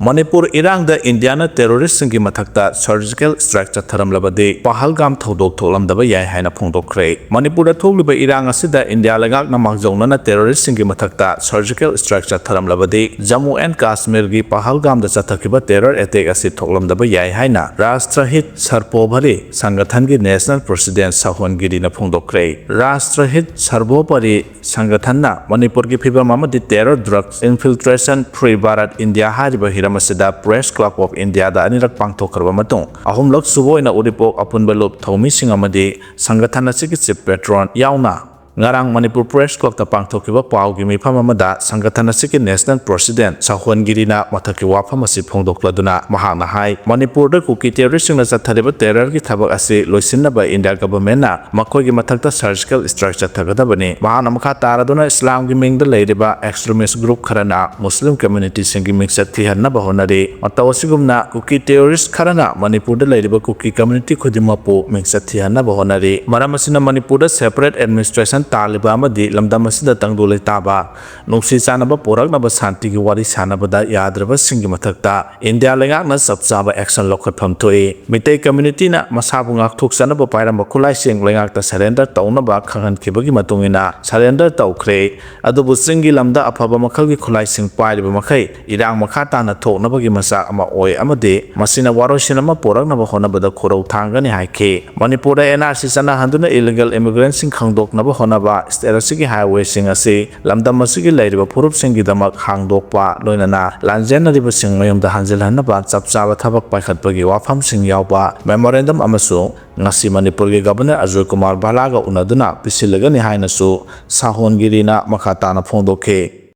ꯃꯅꯤꯄꯨꯔ ꯏꯔꯥꯡꯗ ꯏꯟꯗꯤꯌꯥꯅ ꯇꯦꯔꯣꯔꯤꯁꯁꯤꯡꯒꯤ ꯃꯊꯛꯇ ꯁꯔꯖꯤꯀꯦꯜ ꯁ꯭ꯇ꯭ꯔꯥꯏꯛ ꯆꯠꯊꯔꯝꯂꯕꯗꯤ ꯄꯍꯜꯒꯥꯝ ꯊꯧꯗꯣꯛ ꯊꯣꯛꯂꯝꯗꯕ ꯌꯥꯏ ꯍꯥꯏꯅ ꯐꯣꯡꯗꯣꯛꯈ꯭ꯔꯦ꯫ ꯃꯅꯤꯄꯨꯔꯗ ꯊꯣꯛꯂꯤꯕ ꯏꯔꯥꯡ ꯑꯁꯤꯗ ꯏꯟꯗꯤꯌꯥ ꯂꯩꯉꯥꯛꯅ ꯃꯥꯡꯖꯧꯅꯅ ꯇꯦꯔꯣꯔꯤꯁꯁꯤꯡꯒꯤ ꯃꯊꯛꯇ ꯁꯔꯖꯤꯀꯦꯜ ꯁ꯭ꯇ꯭ꯔꯥꯏꯛ ꯆꯠꯊꯔꯝꯂꯕꯗꯤ ꯖꯝꯃꯨ ꯑꯦꯟ ꯀꯥꯁꯃꯤꯔꯒꯤ ꯄꯍꯜꯒꯥꯝꯗ ꯆꯠꯊꯈꯤꯕ ꯇꯦꯔꯔ ꯑꯦꯇꯦꯛ ꯑꯁꯤ ꯊꯣꯛꯂꯝꯗꯕ ꯌꯥꯏ ꯍꯥꯏꯅ ꯔꯥꯁꯇ꯭ꯔꯍꯤꯠ ꯁꯔꯕꯣꯄꯔꯤ ꯁꯪꯒꯊꯟꯒꯤ ꯅꯦꯁꯅꯦꯜ ꯄ꯭ꯔꯁꯤꯗꯦꯟꯠ ꯁꯍꯣꯟ ꯒꯤꯔꯤꯅ ꯐꯣꯡꯗꯣꯛꯈ꯭ꯔꯦ꯫ ꯔꯥꯁꯇ꯭ꯔꯍꯤꯠ ꯁꯔꯕꯣꯄꯔꯤ ꯁꯪꯒꯊꯟꯅ ꯃꯅꯤꯄꯨꯔꯒꯤ ꯐꯤꯕꯝ ꯑꯃꯗꯤ terror, drugs, ꯏꯟꯐꯤꯜꯇ꯭ꯔꯦꯁꯟ, free Bharat India ꯍꯥꯏꯔꯤꯕ ꯍꯤꯔꯝ ꯑꯁꯤꯗ ꯄ꯭ꯔꯦꯁ ꯀ꯭ꯂꯕ ꯑꯣꯐ ꯏꯟꯗꯤꯌꯥꯗ ꯑꯅꯤꯔꯛ ꯄꯥꯡꯊꯣꯛꯈ꯭ꯔꯕ ꯃꯇꯨꯡ, ꯑꯍꯨꯝꯂꯛ ꯁꯨꯕ ꯑꯣꯏꯅ ꯎꯔꯤꯄꯣꯛ ꯑꯄꯨꯟꯕ ꯂꯨꯞ ꯊꯧꯃꯤꯁꯤꯡ ꯑꯃꯗꯤ ꯁꯪꯒꯊꯟ ꯑꯁꯤꯒꯤ ꯆꯤꯐ ꯄꯦꯇ꯭ꯔꯣꯟ ꯌꯥꯎꯅ ꯉꯔꯥꯡ ꯃꯅꯤꯄꯨꯔ ꯄ꯭ꯔꯦꯁ ꯀ꯭ꯂꯕꯇ ꯄꯥꯡꯊꯣꯛꯈꯤꯕ ꯄꯥꯎꯒꯤ ꯃꯤꯐꯝ ꯑꯃꯗ ꯁꯪꯒꯊꯟ ꯑꯁꯤꯒꯤ ꯅꯦꯁꯅꯦꯜ ꯄ꯭ꯔꯁꯤꯗꯦꯟꯠ ꯁꯍꯣꯟ ꯒꯤꯔꯤꯅ ꯃꯊꯛꯀꯤ ꯋꯥꯐꯝ ꯑꯁꯤ ꯐꯣꯡꯗꯣꯛꯂꯗꯨꯅ ꯃꯍꯥꯛꯅ ꯍꯥꯏ, ꯃꯅꯤꯄꯨꯔꯗ ꯀꯨꯀꯤ ꯇꯦꯔꯣꯔꯤꯁꯁꯤꯡꯅ ꯆꯠꯊꯔꯤꯕ ꯇꯦꯔꯔꯒꯤ ꯊꯕꯛ ꯑꯁꯤ ꯂꯣꯏꯁꯤꯟꯅꯕ ꯏꯟꯗꯤꯌꯥ ꯒꯚꯔꯟꯃꯦꯟꯠꯅ ꯃꯈꯣꯏꯒꯤ ꯃꯊꯛꯇ ꯁꯔꯖꯤꯀꯦꯜ ꯁ꯭ꯇ꯭ꯔꯥꯏꯛ ꯆꯠꯊꯒꯗꯕꯅꯤ꯫ ꯃꯍꯥꯛꯅ ꯃꯈꯥ ꯇꯥꯔꯗꯨꯅ ꯏꯁꯂꯥꯝꯒꯤ ꯃꯤꯡꯗ ꯂꯩꯔꯤꯕ ꯑꯦꯛꯁꯇ꯭ꯔꯤꯃꯤꯁ ꯒ꯭ꯔꯨꯞ ꯈꯔꯅ ꯃꯨꯁꯂꯤꯝ ꯀꯝꯃ꯭ꯌꯨꯅꯤꯇꯤꯁꯤꯡꯒꯤ ꯃꯤꯡꯆꯠ ꯊꯤꯍꯟꯅꯕ ꯍꯣꯠꯅꯔꯤ꯫ ꯃꯇꯧ ꯑꯁꯤꯒꯨꯝꯅ ꯀꯨꯀꯤ ꯇꯦꯔꯣꯔꯤꯁ ꯈꯔꯅ ꯃꯅꯤꯄꯨꯔꯗ ꯂꯩꯔꯤꯕ ꯀꯨꯀꯤ ꯀꯝꯃ꯭ꯌꯨꯅꯤꯇꯤ ꯈꯨꯗꯤꯡꯃꯛꯄꯨ ꯃꯤꯡꯆꯠ ꯊꯤꯍꯟꯅꯕ ꯍꯣꯠꯅꯔꯤ꯫ ꯃꯔꯝ ꯑꯁꯤꯅ ꯃꯅꯤꯄꯨꯔꯗ ꯁꯦꯄꯔꯦꯠ ꯑꯦꯗꯃꯤꯅꯤꯁꯇ꯭ꯔꯦꯁꯟ ꯇꯥꯜꯂꯤꯕ ꯑꯃꯗꯤ ꯂꯝꯗꯝ ꯑꯁꯤꯗ ꯇꯪꯗꯨ ꯂꯩꯇꯥꯕ, ꯅꯨꯡꯁꯤ ꯆꯥꯟꯅꯕ ꯄꯨꯔꯛꯅꯕ ꯁꯥꯟꯇꯤꯒꯤ ꯋꯥꯔꯤ ꯁꯥꯟꯅꯕꯗ ꯌꯥꯗ꯭ꯔꯕꯁꯤꯡꯒꯤ ꯃꯊꯛꯇ ꯏꯟꯗꯤꯌꯥ ꯂꯩꯉꯥꯛꯅ ꯆꯞ ꯆꯥꯕ action ꯂꯧꯈꯠꯐꯝ ꯊꯣꯛꯏ꯫ ꯃꯤꯇꯩ communityꯅ ꯃꯁꯥꯕꯨ ꯉꯥꯛꯊꯣꯛꯆꯅꯕ ꯄꯥꯏꯔꯝꯕ ꯈꯨꯠꯂꯥꯏꯁꯤꯡ ꯂꯩꯉꯥꯛꯇ surrender ꯇꯧꯅꯕ ꯈꯪꯍꯟꯈꯤꯕꯒꯤ ꯃꯇꯨꯡ ꯏꯟꯅ surrender ꯇꯧꯈ꯭ꯔꯦ꯫ ꯑꯗꯨꯕꯨ ꯆꯤꯡꯒꯤ ꯂꯝꯗ ꯑꯐꯕ ꯃꯈꯜꯒꯤ ꯈꯨꯠꯂꯥꯏꯁꯤꯡ ꯄꯥꯏꯔꯤꯕ ꯃꯈꯩ ꯏꯔꯥꯡ ꯃꯈꯥ ꯇꯥꯅ ꯊꯣꯛꯅꯕꯒꯤ ꯃꯆꯥꯛ ꯑꯃ ꯑꯣꯏ ꯑꯃꯗꯤ ꯃꯁꯤꯅ ꯋꯥꯔꯣꯏꯁꯤꯟ ꯑꯃ ꯄꯨꯔꯛꯅꯕ ꯍꯣꯠꯅꯕꯗ ꯈꯨꯔꯧ ꯊꯥꯡꯒꯅꯤ ꯍꯥꯏꯈꯤ꯫ ꯃꯅꯤꯄꯨꯔꯗ N R C ꯆꯠꯅꯍꯟꯗꯨꯅ illegal immigrantꯁꯤꯡ ꯈꯪꯗꯣꯛꯅꯕ ꯍꯣꯠꯅꯕ state ꯑꯁꯤꯒꯤ highwayꯁꯤꯡ ꯑꯁꯤ ꯂꯝꯗꯝ ꯑꯁꯤꯒꯤ ꯂꯩꯔꯤꯕ ꯐꯨꯔꯨꯞꯁꯤꯡꯒꯤꯗꯃꯛ ꯍꯥꯡꯗꯣꯛꯄ, ꯂꯣꯏꯅꯅ ꯂꯥꯟꯖꯦꯟꯅꯔꯤꯕꯁꯤꯡ ꯃꯌꯨꯝꯗ ꯍꯟꯖꯤꯜꯍꯟꯅꯕ ꯆꯞ ꯆꯥꯕ ꯊꯕꯛ ꯄꯥꯏꯈꯠꯄꯒꯤ ꯋꯥꯐꯝꯁꯤꯡ ꯌꯥꯎꯕ memorandum ꯑꯃꯁꯨ ꯉꯁꯤ ꯃꯅꯤꯄꯨꯔꯒꯤ Governor ꯑꯖꯣꯏ ꯀꯨꯃꯥꯔ ꯚꯜꯂꯥꯒ ꯎꯅꯗꯨꯅ ꯄꯤꯁꯤꯜꯂꯒꯅꯤ ꯍꯥꯏꯅꯁꯨ ꯁꯥꯍꯣꯟꯒꯤꯔꯤꯅ ꯃꯈꯥ ꯇꯥꯅ ꯐꯣꯡꯗꯣꯛꯈꯤ꯫